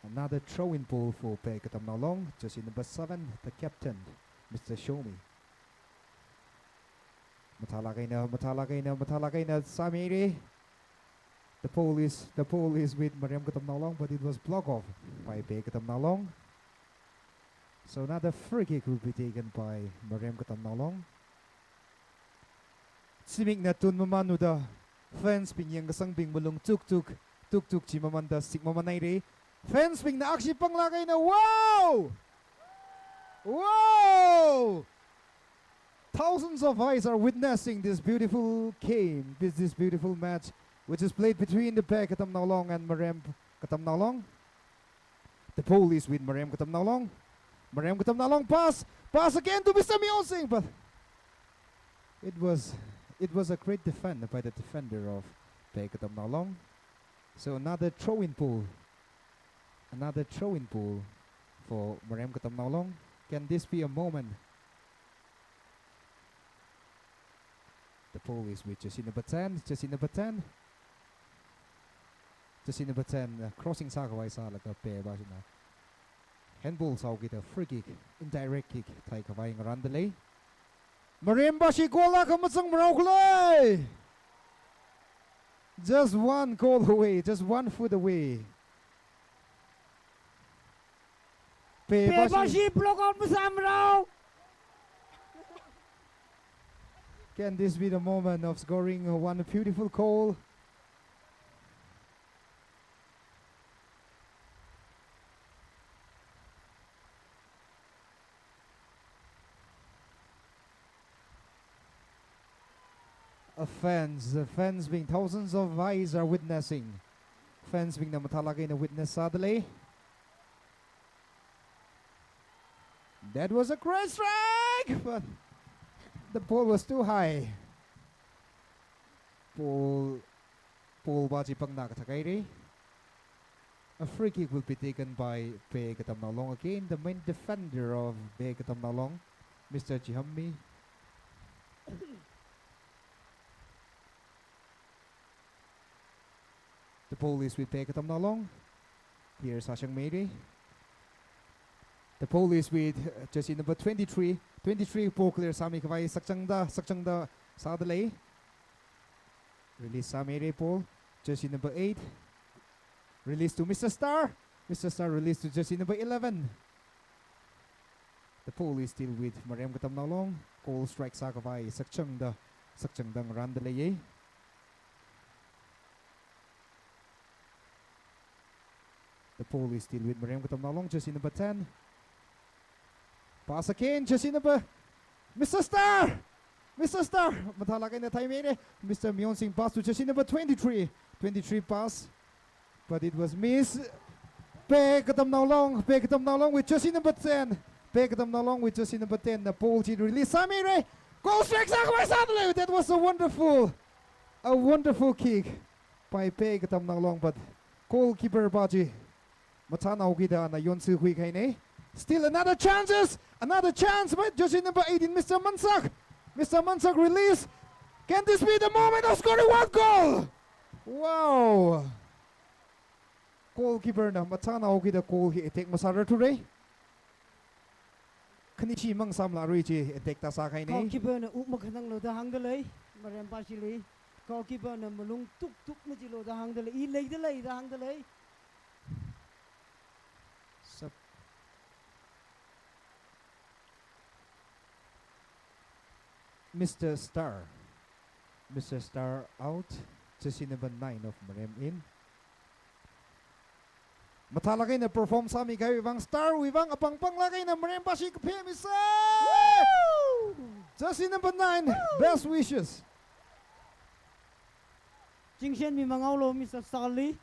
Another throw-in ball for Pe Katamnaolong. Jersey number seven, the captain, Mister Shomi. Mathālāk eina, mathālāk eina, mathālāk eina sāmira. The ball is, the ball is with Marem Katamnaolong, but it was blocked off by Pe Katamnaolong. So another free kick will be taken by Marem Katamnaolong. Zimikna tun maman uda, fans bing yangkasangbing malung tuk tuk, tuk tuk chi mamanda sik maman haira. Fans bingna akshi panglāk eina, wow! Wow! Thousands of eyes are witnessing this beautiful game, this, this beautiful match, which is played between the Pe Katamnaolong and Marem Katamnaolong. The ball is with Marem Katamnaolong. Marem Katamnaolong pass, pass again to Mister Myeonsing, but it was, it was a great defend by the defender of Pe Katamnaolong. So another throw-in ball, another throw-in ball for Marem Katamnaolong. Can this be a moment? The ball is with jersey number ten, jersey number ten. Jersey number ten, uh, crossing sākhavai sālaga Pe pāshina handball sāhaokida free kick, indirect kick, thaikhavai ngarānda lei. Marem pāshi goal akha mazangmarao khalei. Just one goal away, just one foot away. Pe Pe pāshi pāshi block out masāmarao. Can this be the moment of scoring one beautiful goal? A fans, the fans bing, thousands of eyes are witnessing. Fans bingna mathālāk eina witness sāda lei. That was a great strike, but the ball was too high. Ball, ball pāchi pangna kathak haira. A free kick will be taken by Pe Katamnaolong again, the main defender of Pe Katamnaolong, Mister Chihammi. The ball is with Pe Katamnaolong. Clear sāshang haira. The ball is with, uh, jersey number twenty-three. Twenty-three ball clear sāmikhavai sakchangda, sakchangda sāda lei. Release sāmira ball. Jersey number eight. Release to Mister Star. Mister Star release to jersey number eleven. The ball is still with Marem Katamnaolong. Goal strike sākhavai sakchangda, sakchangda ngarānda leiya. The ball is still with Marem Katamnaolong, jersey number ten. Pass again, jersey number, Mister Star! Mister Star! Mathālāk eina thaimira. Mister Myeonsing pass to jersey number twenty-three. Twenty-three pass. But it was missed. Pe Katamnaolong, Pe Katamnaolong with jersey number ten. Pe Katamnaolong with jersey number ten. The ball chi release sāmira. Goal strike sākhavai sāda lei. That was a wonderful, a wonderful kick by Pe Katamnaolong, but goalkeeper pāchi mathānao kida ana yonsui khui kahaina. Still another chances, another chance by jersey number eighteen, Mister Mansak. Mister Mansak release. Can this be the moment of scoring one goal? Wow. Goalkeeper na mathānao kida goal hi attack masāra thura. Khani chi mang samla rui chi attack ta sākahaina. Goalkeeper na uk makhananglo da hāngda lei, Marem pāshili. Goalkeeper na malung tuk tuk majilu da hāngda lei, i leida lei da hāngda lei. Sub-, Mister Star. Mister Star out. Jersey number nine of Marem in. Mathālāk eina perform sāmikahaiwui vang, Star wui vang apang panglāk eina Marem pāshi kaphemisa. Woo! Jersey number nine, woo! Best wishes. Chingshon mi mangaolo, Mister Sally.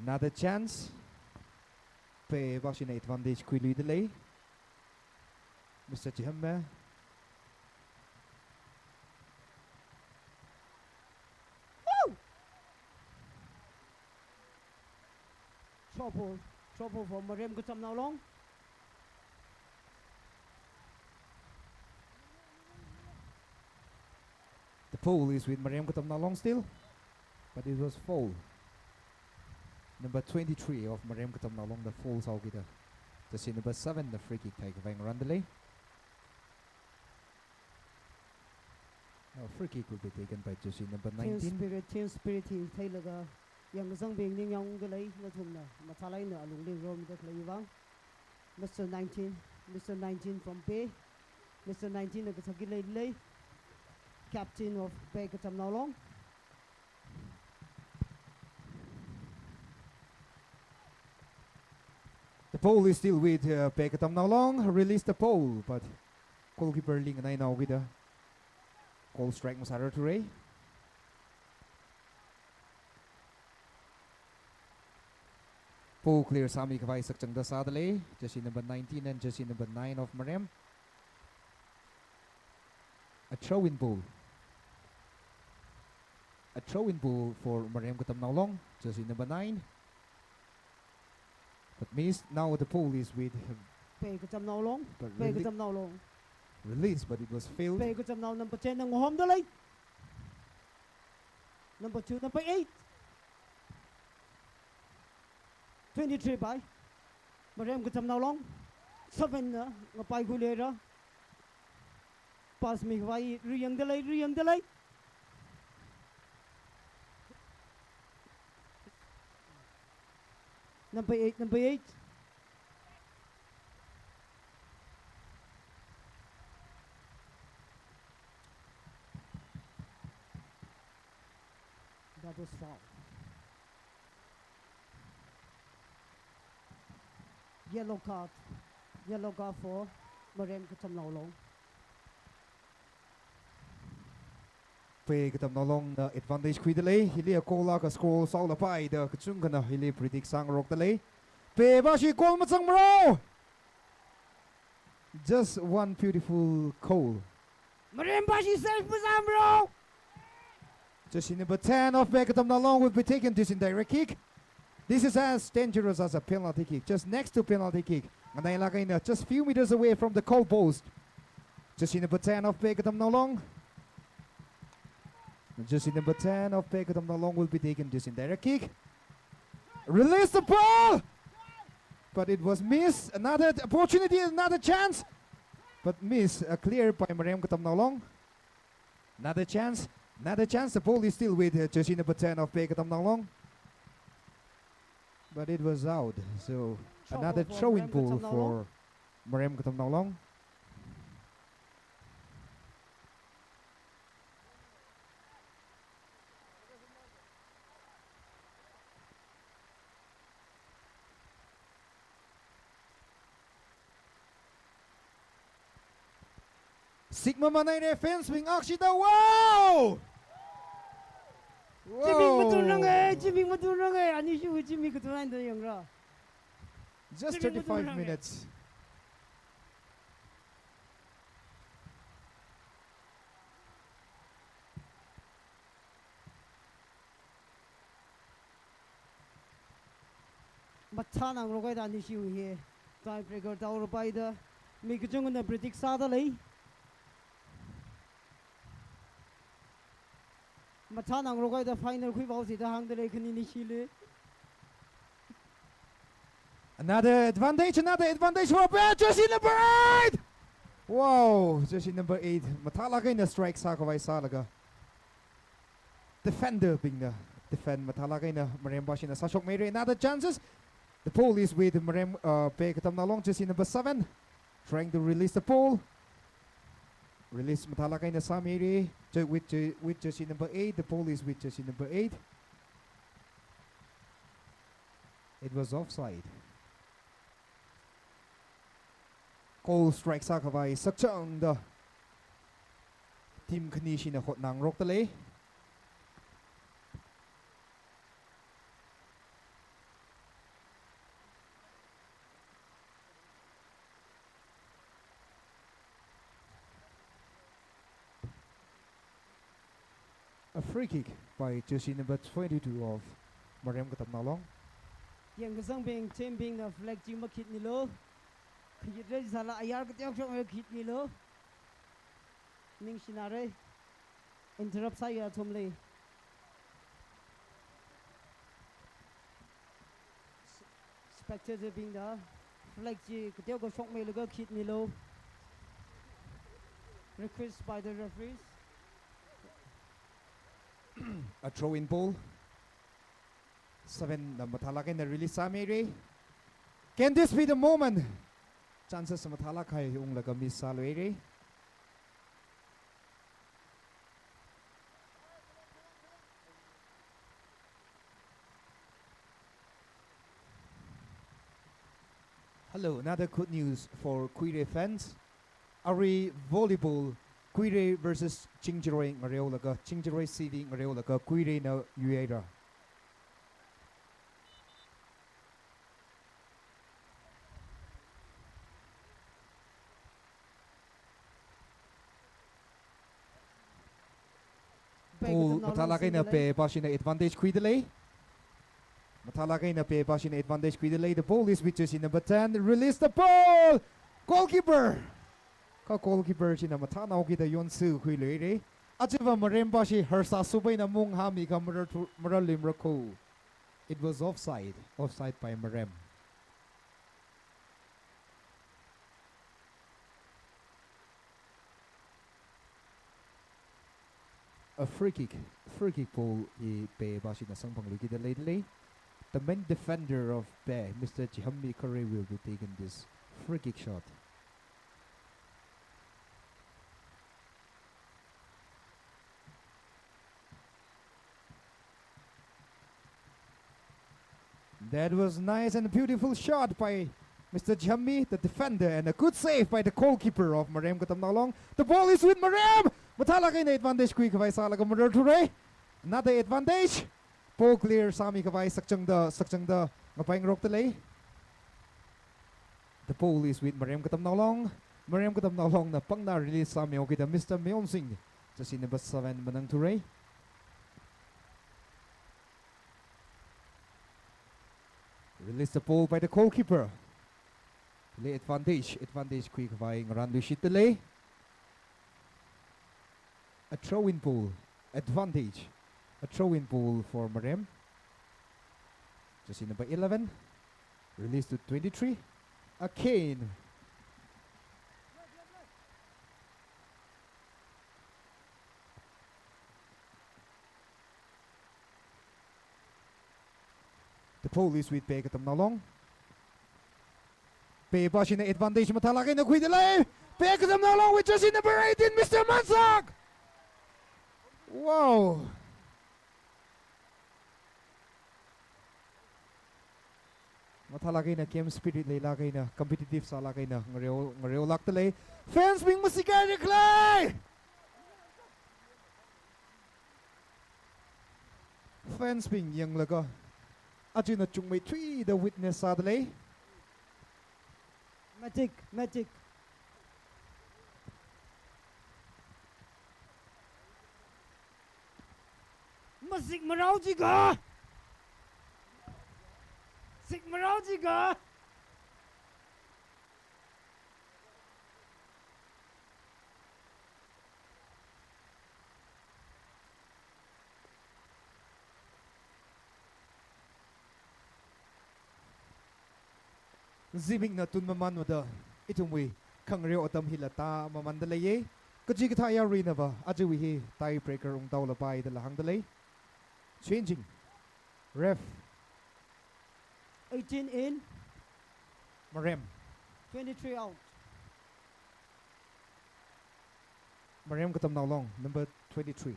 Another chance. Pe pāshina advantage khuiluida lei. Mister Chihemme. Trouble, trouble for Marem Kachamnao Long. The ball is with Marem Kachamnao Long still, but it was foul. Number twenty-three of Marem Kachamnao Long, the foul sāhaokida. Jersey number seven, the free kick theikhavai ngarāndalei. Now free kick will be taken by jersey number nineteen. Team spirit, team spirit hi theilaga yangkazangbing ningyangdalei, nathumna mathālāk eina alungli ngarokmida khalei vang. Mister nineteen, Mister nineteen from Pei. Mister nineteen na kasaki leilei. Captain of Pei Kachamnao Long. The ball is still with, uh, Pei Kachamnao Long. Release the ball, but goalkeeper li nganainaokida goal strike masārarthura. Ball clear sāmikhavai sakchangda sādalei, jersey number nineteen and jersey number nine of Marem. A throw-in ball. A throw-in ball for Marem Kachamnao Long, jersey number nine. But missed. Now the ball is with Pei Kachamnao Long. But Pei rele- Kachamnao Long. Release, but it was failed. Pei Kachamnao number ten na ngahomdalei. Number two, number eight. Twenty-three by Marem Kachamnao Long. Seven na ngapaikhui leira. Pass mikhavai, riyangdalei, riyangdalei. Number eight, number eight. That was foul. Yellow card. Yellow card for Marem Kachamnao Long. Pei Kachamnao Long na advantage khuidalei. Hili a goal akha score sāhaolapai da kachungkhana hili predict sāngarokdalei. Pei vashi goal mazangmara. Just one beautiful goal. Marem vashi save mazangmara. Jersey number ten of Pei Kachamnao Long will be taking this indirect kick. This is as dangerous as a penalty kick. Just next to penalty kick. Nganailāk eina just few meters away from the goal post. Jersey number ten of Pei Kachamnao Long. Jersey number ten of Pei Kachamnao Long will be taking this indirect kick. Release the ball! But it was missed. Another opportunity, another chance. But miss, uh, clear by Marem Kachamnao Long. Another chance, another chance. The ball is still with, uh, jersey number ten of Pei Kachamnao Long. But it was out. So another throw-in ball for Marem Kachamnao Long. Sigma manaire fans bing akshida, wow! Wow! Jimmy matunrang e, Jimmy matunrang e, ani shu Jimmy katun aida yangra. Just thirty-five minutes. Mathānangrok haida ani shu hi. Tiebreaker tāhaorapaida mi kachungana predict sādalei. Mathānangrok haida final khuipaosi da hāngdalei khani ni shili. Another advantage, another advantage for Pei, jersey number eight! Wow, jersey number eight. Mathālāk eina strike sākhavai sālaga defender bingna defend mathālāk eina Marem vashina sāshokmeira. Another chances. The ball is with Marem, uh, Pei Kachamnao Long, jersey number seven. Trying to release the ball. Release mathālāk eina sāmeira. Je-, with je-, with jersey number eight. The ball is with jersey number eight. It was offside. Goal strike sākhavai sakchangda team khani shina hotnangrokdalei. Free kick by jersey number twenty-two of Marem Katamnao Long. Yangkasang bing, team bingna flag chi makhitmilu. Khayit rai sāla ayar kateokha shokmilu, khitmilu. Ningshina rai. Interrupt sāya thumli. Spectator bingna flag chi kateokha shokmilaga khitmilu. Request by the referees. A throw in ball. Seven na mathālāk eina release sāmira. Can this be the moment? Chances mathālāk kahai unglaga miss sāluira. Hello, another good news for Kuirei fans. Arui volleyball Kuirei versus Chingjaroi ngareolaga, Chingjaroi C V ngareolaga Kuireina yuihaira. Ball mathālāk eina peba shina advantage khuidalei. Mathālāk eina peba shina advantage khuidalei. The ball is with jersey number ten. Release the ball. Goalkeeper. Kha goalkeeper shina mathānao kida yonsu khuiluira. Achiva Marempa shi harsā subai na mung hami kha marar thu-, marar lim rakho. It was offside. Offside by Marem. A free kick, free kick ball hi peba shina sangphang luikida leidalei. The main defender of Pe, Mister Chihammi Kare will be taking this free kick shot. That was nice and beautiful shot by Mister Jammi, the defender, and a good save by the goalkeeper of Marem Katamnaolong. The ball is with Marem. Mathālāk eina advantage khuikhavai sālaga marar thura. Another advantage. Ball clear sāmikhavai sakchangda, sakchangda ngapaingarokdalei. The ball is with Marem Katamnaolong. Marem Katamnaolongna pangna release sāmihaokida Mister Meonsing, jersey number seven manang thura. Release the ball by the goalkeeper. Le advantage, advantage khuikhavai ngaranluishitdalei. A throw-in ball. Advantage. A throw-in ball for Marem. Jersey number eleven. Release to twenty-three. Again. The ball is with Pe Katamnaolong. Peba shina advantage mathālāk eina khuidalei. Pe Katamnaolong with jersey number eighteen, Mister Mansak. Wow. Mathālāk eina game spirit leilāk eina, competitive sālāk eina ngareo, ngareolākdalei. Fans bing masikai rikhalei. Fans bing yanglaga, ajina chungmeithuida witness sādalei. Magic, magic. Mazik marao jiga. Zik marao jiga. Zimikna tun mamanvada, ithumwui khangareo atam hila tāmamanda leiya. Kaji kathā yaruinava, ajawui hi tie breaker ungtaolapai dala hāngdalei. Changing. Ref. Eighteen in. Marem. Twenty-three out. Marem Katamnaolong, number twenty-three.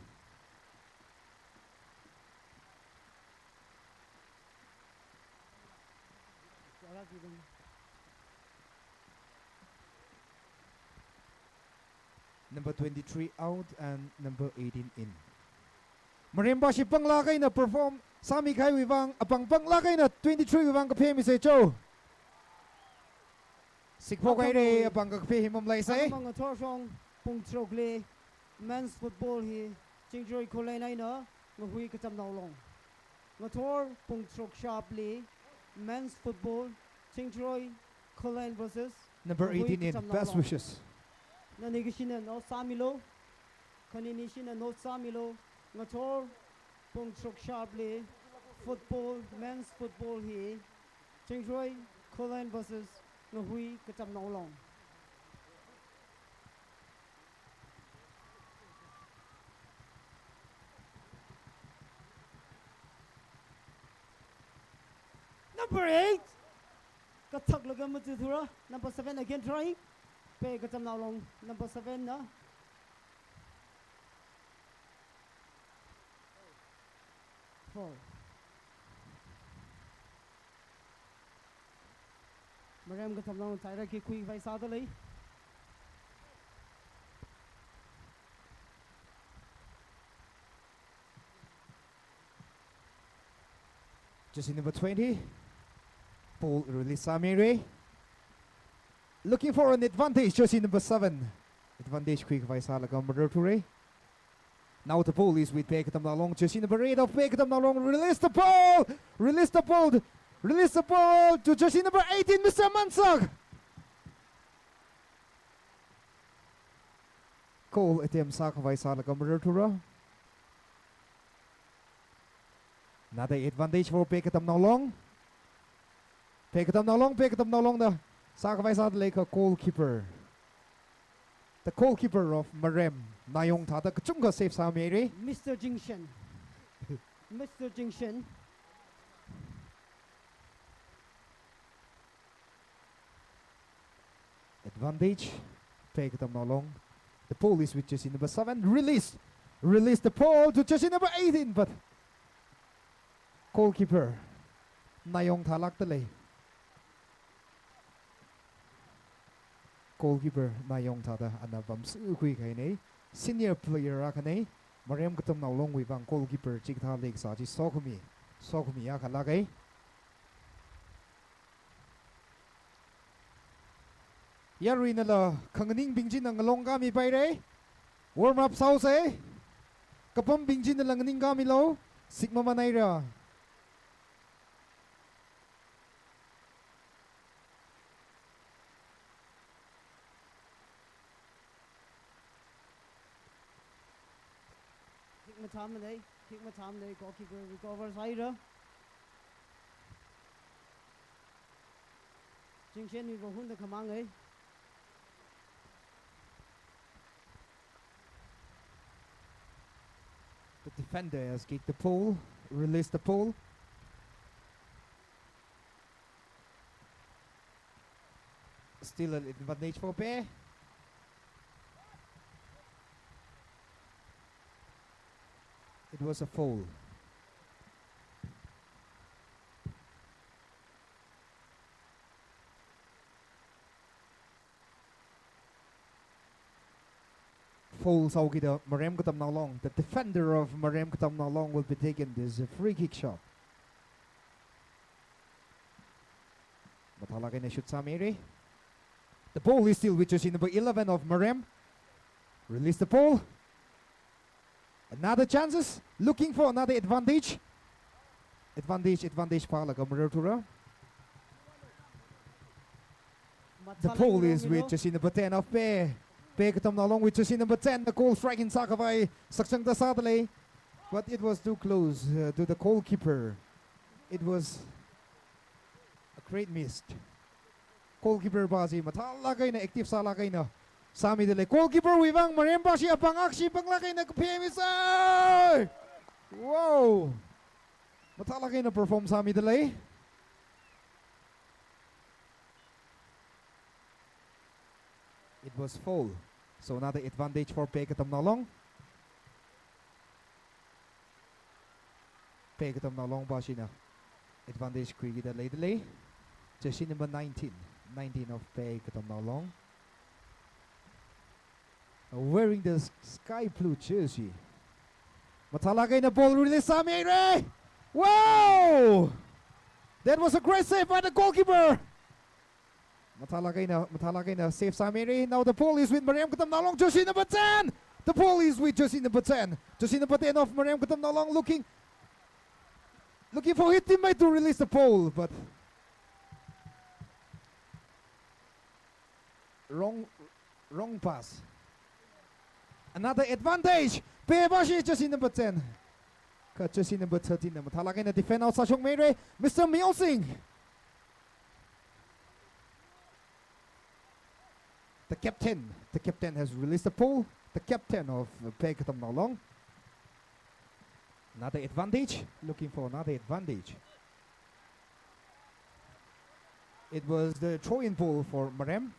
Number twenty-three out and number eighteen in. Marempa shi panglāk eina perform sāmikahaiwui vang, apāng panglāk eina twenty-three wui vang kaphemisa cho. Sikphok haira, apāng kaphei hi mamalaisa. Akhama ngathor shong pung tharukli men's football hi Chingjaroi Khullen eina Ngahui Katamnao Long. Ngathor pung tharuk sharply, men's football, Chingjaroi Khullen versus Number Ngahui eighteen in Katamnao best Long. Wishes. Nani kashina note sāmilu. Khanini shina note sāmilu. Ngathor pung tharuk sharply, football, men's football hi, Chingjaroi Khullen versus Ngahui Katamnao Long. Number eight. Kathak laga matu thura. Number seven again try. Pei Katamnao Long number seven na. Foul. Marem Katamnao Long thaira khi khuikhavai sāda lei. Jersey number twenty. Ball release sāmira. Looking for an advantage, jersey number seven. Advantage khuikhavai sālaga mararthura. Now the ball is with Pei Katamnao Long. Jersey number eight of Pei Katamnao Long. Release the ball! Release the ball! Release the ball to jersey number eighteen, Mister Mansak. Goal attempt sākhavai sālaga mararthura. Another advantage for Pei Katamnao Long. Pei Katamnao Long, Pei Katamnao Long na sākhavai sāda lei kha goalkeeper. The goalkeeper of Marem, Nayong thāda kachungkha save sāmira. Mister Jingshen. Mister Jingshen. Advantage. Pei Katamnao Long. The ball is with jersey number seven. Release. Release the ball to jersey number eighteen, but goalkeeper Nayong thālākda lei. Goalkeeper Nayong thāda ana pamsukhui kahaina. Senior player akhana. Marem Katamnao Longwui vang goalkeeper chikathā leisā chi sokhami. Sokhami akha lāka. Yaruinala khanganingbing china ngalong kami paira. Warm up sāhaosa. Kapambing chinala nganing kamilu. Sik mamānhaira. Kick mathāmana, kick mathāmana, goalkeeper recover sāhaira. Jingshenwui vahunda khamanga. The defender has kicked the ball, released the ball. Still an advantage for Pei. It was a foul. Foul sāhaokida Marem Katamnao Long. The defender of Marem Katamnao Long will be taking this free kick shot. Mathālāk eina shoot sāmira. The ball is still with jersey number eleven of Marem. Release the ball. Another chances. Looking for another advantage. Advantage, advantage phālaga mararthura. The ball is with jersey number ten of Pei. Pei Katamnao Long with jersey number ten. The goal strike in sākhavai sakchangda sāda lei. But it was too close, uh, to the goalkeeper. It was a great miss. Goalkeeper pa chi mathālāk eina active sālāk eina sāmida lei. Goalkeeper wui vang Marem pa chi apāng akha chi pānglāk eina kaphemisa. Wow! Mathālāk eina perform sāmida lei. It was foul. So another advantage for Pei Katamnao Long. Pei Katamnao Long pa china advantage khuikida leida lei. Jersey number nineteen, nineteen of Pei Katamnao Long. Wearing the s-, sky blue jersey. Mathālāk eina ball release sāmira. Wow! That was a great save by the goalkeeper. Mathālāk eina, mathālāk eina save sāmira. Now the ball is with Marem Katamnao Long, jersey number ten. The ball is with jersey number ten. Jersey number ten of Marem Katamnao Long looking, looking for his teammate to release the ball, but wrong, wrong pass. Another advantage. Pepashi jersey number ten. Kha jersey number thirteen na mathālāk eina defend out sāshokmeira, Mister Myo Sing. The captain, the captain has released the ball. The captain of Pei Katamnao Long. Another advantage, looking for another advantage. It was the throw-in ball for Marem.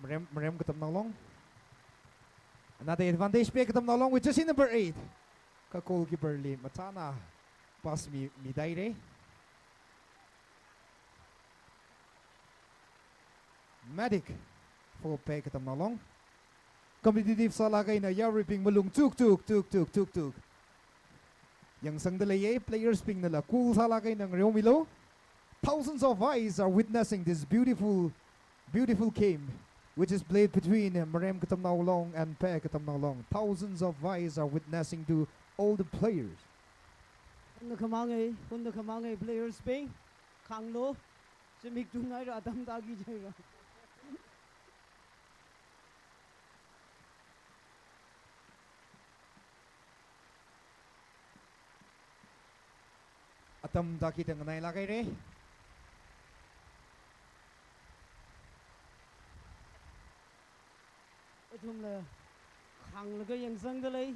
Marem, Marem Katamnao Long. Another advantage, Pei Katamnao Long with jersey number eight. Kha goalkeeper li mathāna pass mi, midaira. Matic for Pei Katamnao Long. Competitive sālāk eina yaruibing malung tuk tuk tuk tuk tuk tuk yangsangda leiya, players bingnala cool sālāk eina ngareomilu. Thousands of eyes are witnessing this beautiful, beautiful game which is played between Marem Katamnao Long and Pei Katamnao Long. Thousands of eyes are witnessing to all the players. Hunda khamang ei, hunda khamang ei players bing. Khanglu, zimik tungngaira, atam tāki jaira. Atam tāki tang nganailāk haira. Athumla khanglaga yangsangda lei.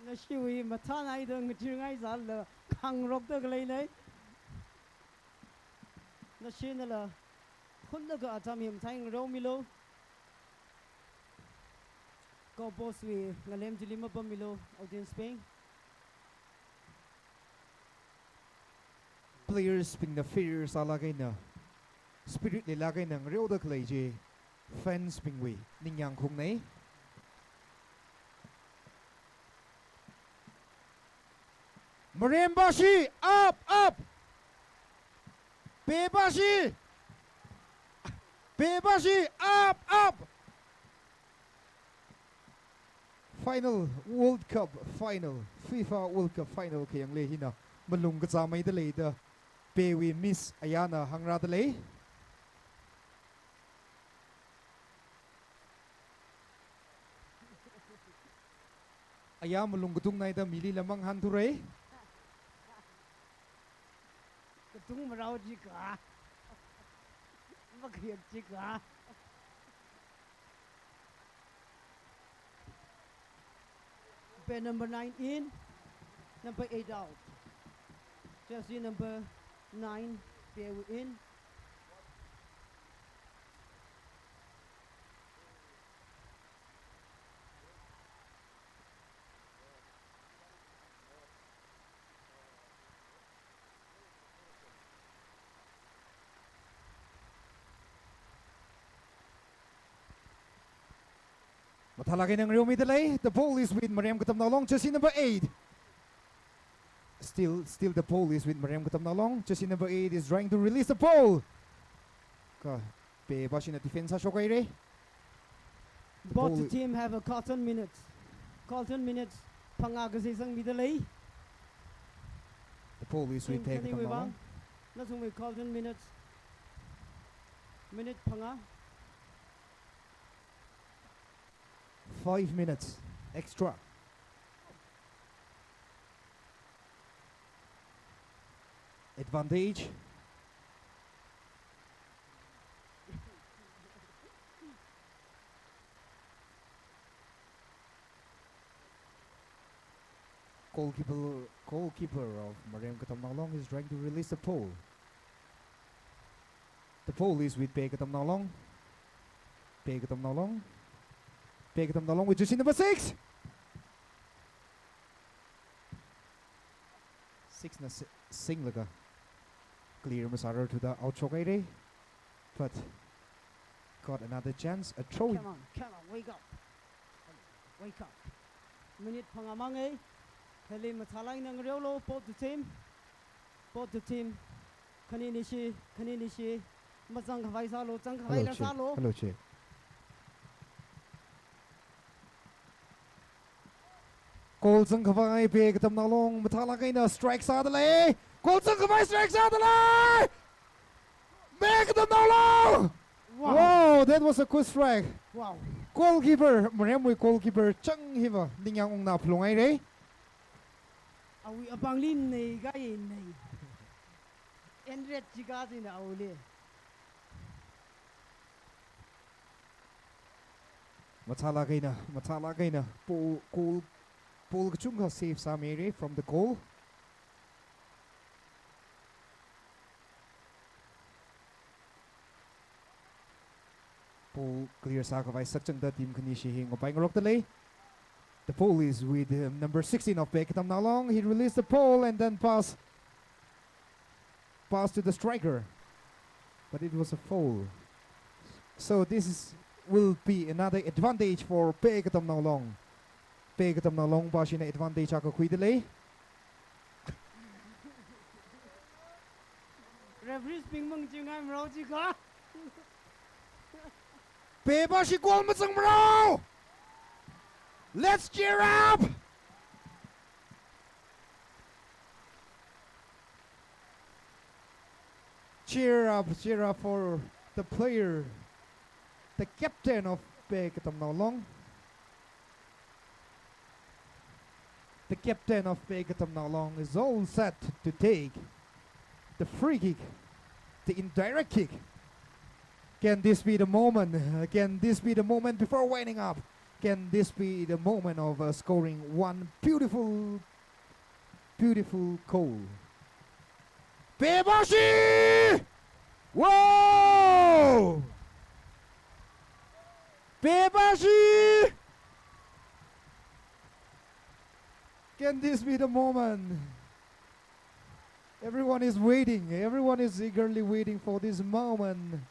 Nashiwui mathānai da ngachirngai zala khangrokda khalei lei. Nashinala hunlaga atam hi mathāi ngareomilu. Goal post wui ngalem chili mapammilu, audience bing. Players bingna fierce sālāk eina, spirit leilāk eina ngareoda khalei chi fans bingwui ningyāng khaungnei. Marem pashi, up, up! Pei pashi! Pei pashi, up, up! Final, World Cup final, FIFA World Cup final khayang lei hina malung kazāmeida lei da Peiwui miss ayāna hāngrāda lei. Ayā malung katungnaida milila mangahānthura. Katung marao jika. Makhayak jika. Pei number nine in, number eight out. Jersey number nine, Pei in. Mathālāk eina ngareomida lei. The ball is with Marem Katamnao Long, jersey number eight. Still, still the ball is with Marem Katamnao Long. Jersey number eight is trying to release the ball. Kha Pei pashina defense sāshok haira. Both team have a golden minute. Golden minute phangā kazei sangmida lei. The ball is with Pei Katamnao Long. Nathumwui golden minute. Minute phangā. Five minutes extra. Advantage. Goalkeeper, goalkeeper of Marem Katamnao Long is trying to release the ball. The ball is with Pei Katamnao Long. Pei Katamnao Long. Pei Katamnao Long with jersey number six. Six na si-, singlaga clear masārar thuda out shok haira. But got another chance, a throw in. Come on, come on, wake up. Wake up. Minute phangā mangai. Hili mathālāk eina ngareolu, both the team. Both the team. Khaninishi, khaninishi. Mazangkhavai sālu, zangkhavai la sālu. Hello, check. Goal zangkhavai Bay Katamnao Long, mathālāk eina strike sādalei. Goal zangkhavai strike sādalei. Bay Katamnao Long! Wow. Wow, that was a good strike. Wow. Goalkeeper, Maremwui goalkeeper chang hiva ningyāng ungna phalung haire. Awui apāngli nei kaji nei. Enret chika china awuili. Mathālāk eina, mathālāk eina. Ball, goal, ball kachungkha save sāmire from the goal. Ball clear sākhavai sakchangda team khanishi hi ngapai ngarokdalei. The ball is with, um, number sixteen of Bay Katamnao Long. He released the ball and then pass, pass to the striker. But it was a foul. So this is, will be another advantage for Bay Katamnao Long. Bay Katamnao Long pashina advantage akha khuidalei. Referees bing mangchingai marao chika. Bay pashi goal mazang marao. Let's cheer up. Cheer up, cheer up for the player, the captain of Bay Katamnao Long. The captain of Bay Katamnao Long is all set to take the free kick, the indirect kick. Can this be the moment? Uh, can this be the moment before winding up? Can this be the moment of, uh, scoring one beautiful, beautiful goal? Bay pashi! Wow! Bay pashi! Can this be the moment? Everyone is waiting. Everyone is eagerly waiting for this moment.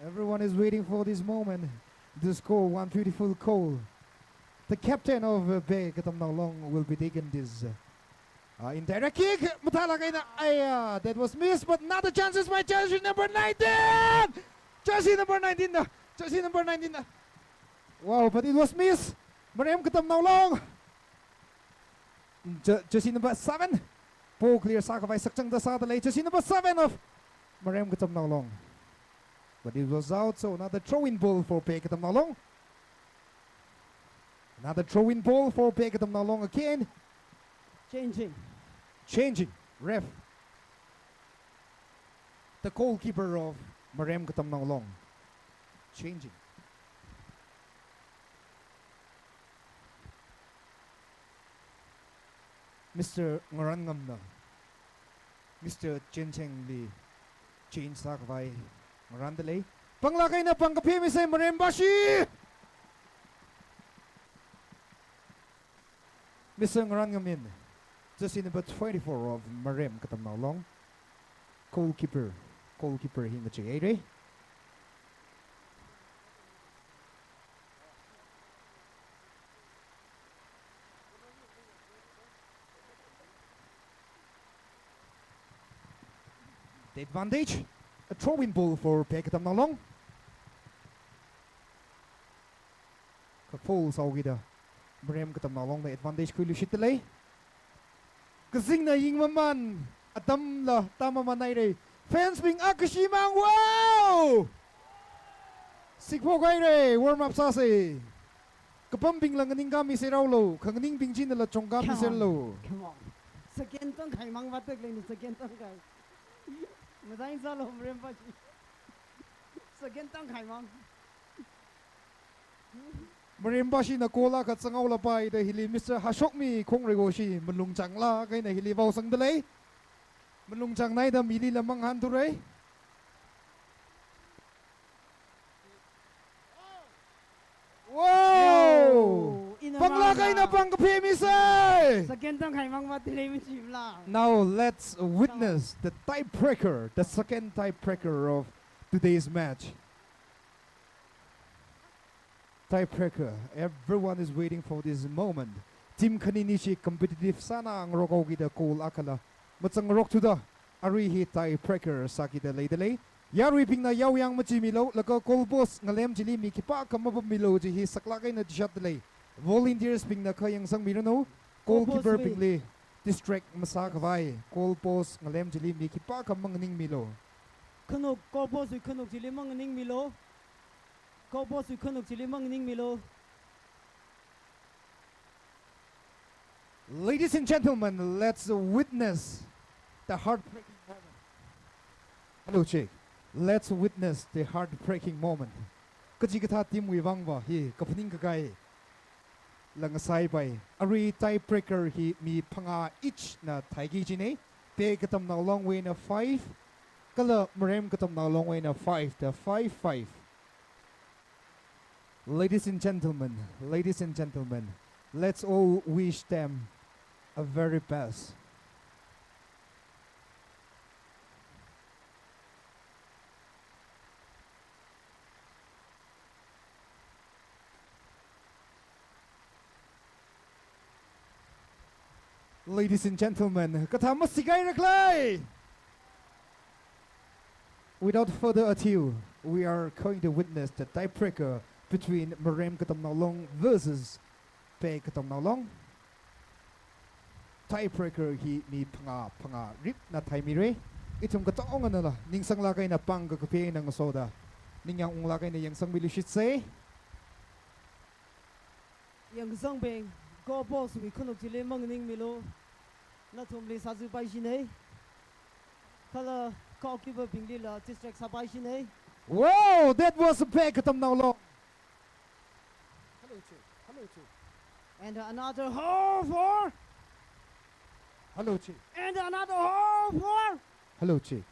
Everyone is waiting for this moment to score one beautiful goal. The captain of, uh, Bay Katamnao Long will be taking this, uh, uh, indirect kick. Mathālāk eina, aya, that was missed, but another chance is by jersey number nineteen. Jersey number nineteen na. Jersey number nineteen na. Wow, but it was missed. Marem Katamnao Long. Je-, jersey number seven. Ball clear sākhavai sakchangda sādalei. Jersey number seven of Marem Katamnao Long. But it was out, so another throw-in ball for Bay Katamnao Long. Another throw-in ball for Bay Katamnao Long again. Changing. Changing. Ref. The goalkeeper of Marem Katamnao Long. Changing. Mister Ngaranngam na Mister Chincheng li change sākhavai ngarandalei. Panglāk eina pangkaphā misei Marem pashi! Mister Ngaranngam in, jersey number twenty-four of Marem Katamnao Long. Goalkeeper, goalkeeper hi ngachei haire. The advantage, a throw-in ball for Bay Katamnao Long. Kha foul sāhaokida Marem Katamnao Long na advantage khuiluishitdalei. Kazingna yingmaman, atamla tāmaman haire. Fans bing akha shimang, wow! Sikphok haire, warm up sāsei. Kapambingla nganingkā misei raolu, khanganingbing chinala chungkā miserlu. Come on, come on. Second tangkhai mang vātak leina, second tangkhai. Mazain sālu Marem pashi. Second tangkhai mang. Marem pashina goal akha zanghaolapai da hili Mister Hashokmi Khongreiwoshi malung changlāk eina hili vaosangdalei. Malung changnaida milila mangahānthurei. Wow! Yo, ina panglāk eina pangkaphā misei. Second tangkhai mang vātak lei machimla. Now let's witness the tiebreaker, the second tiebreaker of today's match. Tiebreaker. Everyone is waiting for this moment. Team khani nishi competitive sāngarok haokida goal akhala mazangngarok thuda, arui hi tiebreaker sākida leidalei. Yaruibingna yaoyang machimilo, laga goal post ngalem chili mi khipākha mapamilo kaji hi saklāk eina chishatdalei. Volunteers bingna kha yangsangmiranu, goal post goalkeeper wui bingli distract masākhavai, goal post ngalem chili mi khipākha manganingmilo. Khanuk, goal post wui khanuk chili manganingmilo. Goal post wui khanuk chili manganingmilo. Ladies and gentlemen, let's witness the heartbreaking moment. Hello, check. Let's witness the heartbreaking moment. Kachikathā team wui vangva hi kaphaning kakai la ngasaipai. Arui tiebreaker hi mi phangā each na theiki kajina. Pei Katamnao Long wui eina five, kala Marem Katamnao Long wui eina five, the five five. Ladies and gentlemen, ladies and gentlemen, let's all wish them a very best. Ladies and gentlemen, kathā masikai rakhalei. Without further ado, we are going to witness the tiebreaker between Marem Katamnao Long versus Pei Katamnao Long. Tiebreaker hi mi phangā, phangā ripna theimira. Ithum katonganala ningsanglāk eina pāng kakaphā eina ngasoda, ningyāng unglāk eina yangsangmilu shitsei. Yangkasang bing, goal post wui khanuk chili manganingmilu. Nathumli sāzui paishina. Kala goalkeeper binglila distract sāpaishina. Wow, that was a Pei Katamnao Long. Hello, check. Hello, check. And another hole for. Hello, check. And another hole for. Hello, check.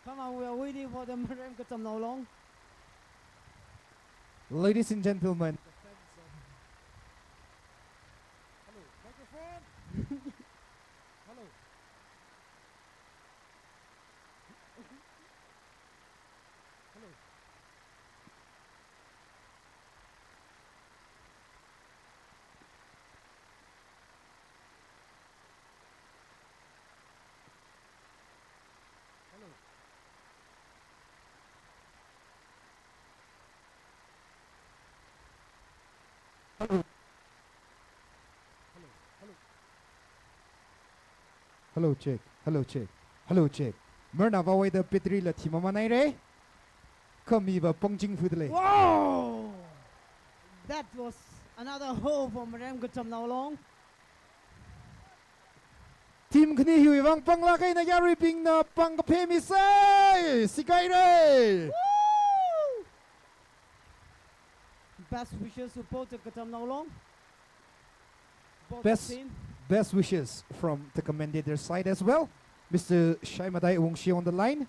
Come on, we are waiting for the Marem Katamnao Long. Ladies and gentlemen. Hello, microphone. Hello. Hello. Hello. Hello. Hello. Hello. Hello, check. Hello, check. Hello, check. Marna vawaida battery la thimamān haira. Kha miva pangching phudalei. Wow! That was another hole for Marem Katamnao Long. Team khani hiwui vang panglāk eina yaruibingna pāng kaphā misei. Sikaira. Woo! Best wishes to both the Katamnao Long. Both best, team. Best wishes from the commentator side as well. Mister Shaimadai Wungshi on the line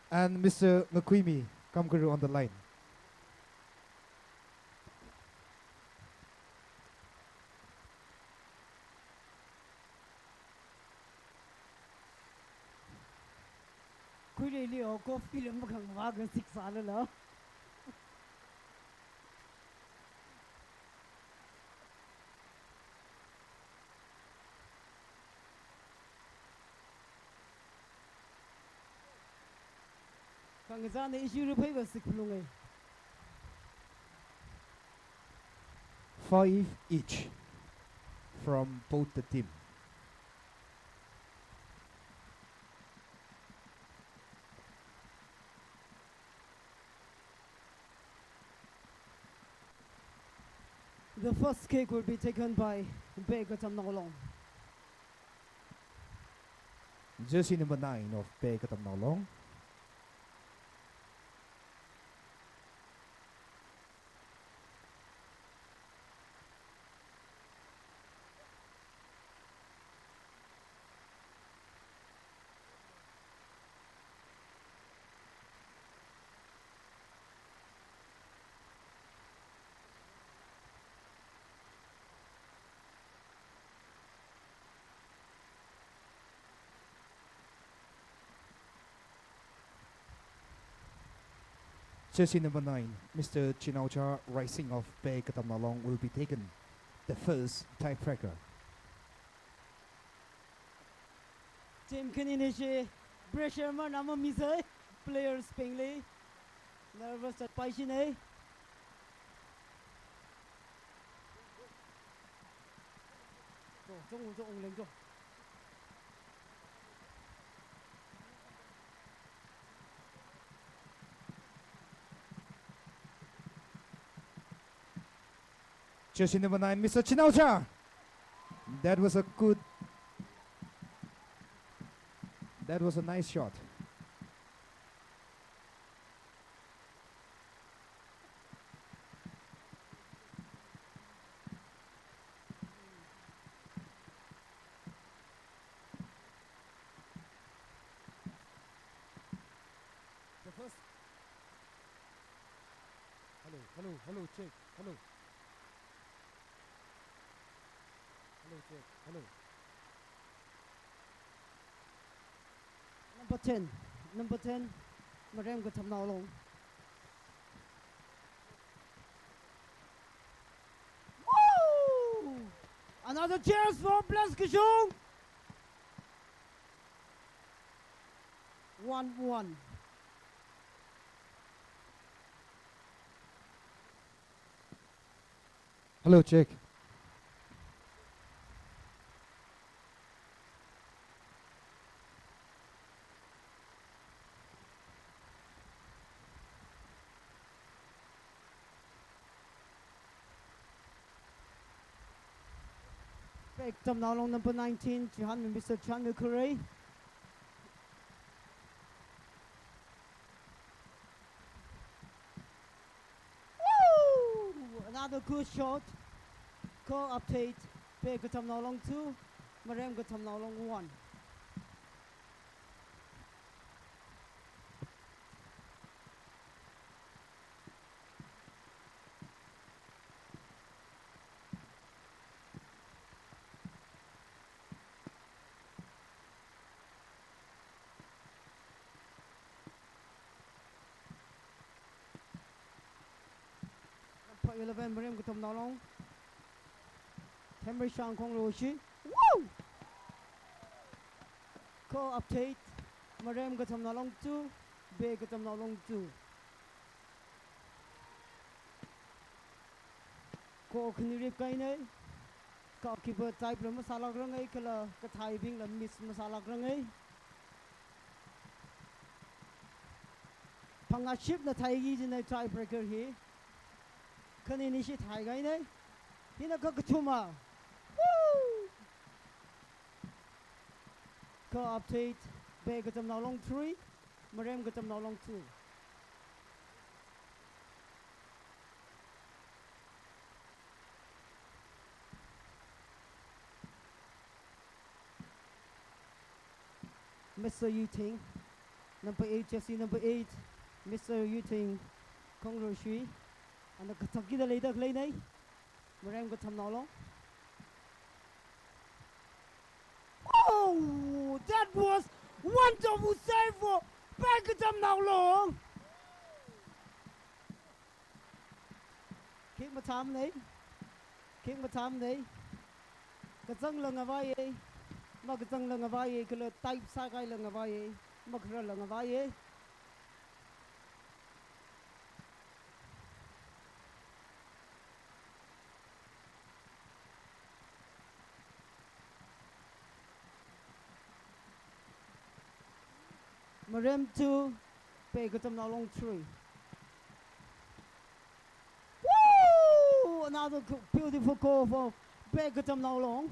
and Mister Ngakuimi Kamkaru on the line. Khuireili o coffee la makhangva kha sik sālala. Khangazana issue ruphei va sik phalunga. Five each from both the team. The first kick will be taken by Pei Katamnao Long. Jersey number nine of Pei Katamnao Long. Jersey number nine, Mister Chinaocha Rising of Pei Katamnao Long will be taken, the first tiebreaker. Team khanina chi pressure mana mamisai, players bingli nervous zatpai shina. Cho, chong, chong, leng, cho. Jersey number nine, Mister Chinaocha. That was a good, that was a nice shot. The first. Hello, hello, hello, check, hello. Hello, check, hello. Number ten, number ten, Marem Katamnao Long. Woo! Another cheers for Bless Kashung. One one. Hello, check. Pei Katamnao Long number nineteen, Chihan, Mister Chihan Mukherjee. Woo! Another good shot. Score update. Pei Katamnao Long two, Marem Katamnao Long one. Number eleven, Marem Katamnao Long. Themrishang Khongroshi. Woo! Score update. Marem Katamnao Long two, Pei Katamnao Long two. Score khani rip kahaina. Goalkeeper dive la masālākranga, kala kathaibingla miss masālākranga. Phangā shipna thai kajina tiebreaker hi. Khanina chi thai kahaina. Hina kha kathuma. Woo! Score update, Pei Katamnao Long three, Marem Katamnao Long two. Mister Yuting, number eight, jersey number eight, Mister Yuting, Khongroshi, and the Kentucky the later lane, Marem Katamnao Long. Oh, that was wonderful save for Pei Katamnao Long. Kick mathāmana. Kick mathāmana. Kazangla ngavaiya. Makazangla ngavaiya. Kala dive sākahaila ngavaiya. Makhararla ngavaiya. Marem two, Pei Katamnao Long three. Woo! Another go-, beautiful goal for Pei Katamnao Long.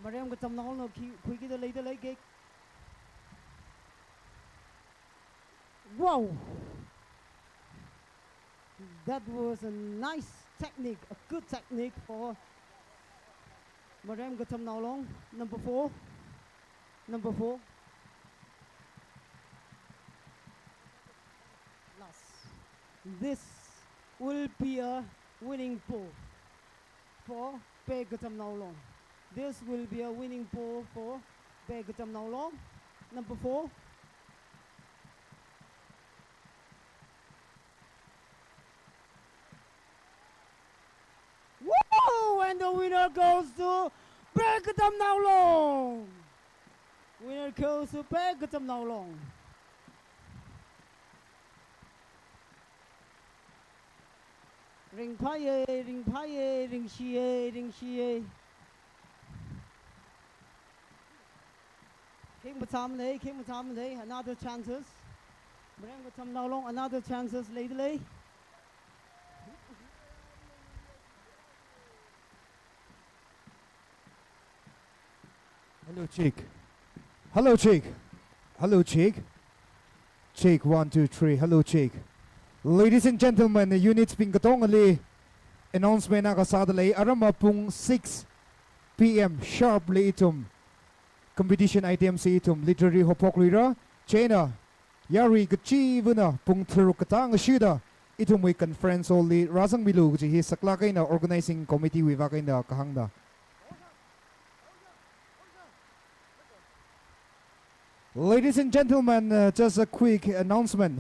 Marem Katamnaona khi, khuikida leida lei kick. Wow! That was a nice technique, a good technique for Marem Katamnaolong, number four. Number four. Last. This will be a winning ball for Pe Katamnaolong. This will be a winning ball for Pe Katamnaolong. Number four. Woo! And the winner goes to Pe Katamnaolong. Winner goes to Pe Katamnaolong. Ringphāya, ringphāya, ringshiya, ringshiya. Kheng macham lei, kheng macham lei, another chances. Marem Katamnaolong, another chances leida lei. Hello, check. Hello, check. Hello, check. Check, one, two, three. Hello, check. Ladies and gentlemen, units bing katongali announcement akha sāda lei, aramma pung six P M sharp li ithum competition item chi ithum literary haophokluira, chieina yarui kachivana pung tharuk katang ashida ithumwui conference hall li rāzangmilu kaji hi saklāk eina organizing committee wui vak eina kahāngna. Ladies and gentlemen, uh, just a quick announcement.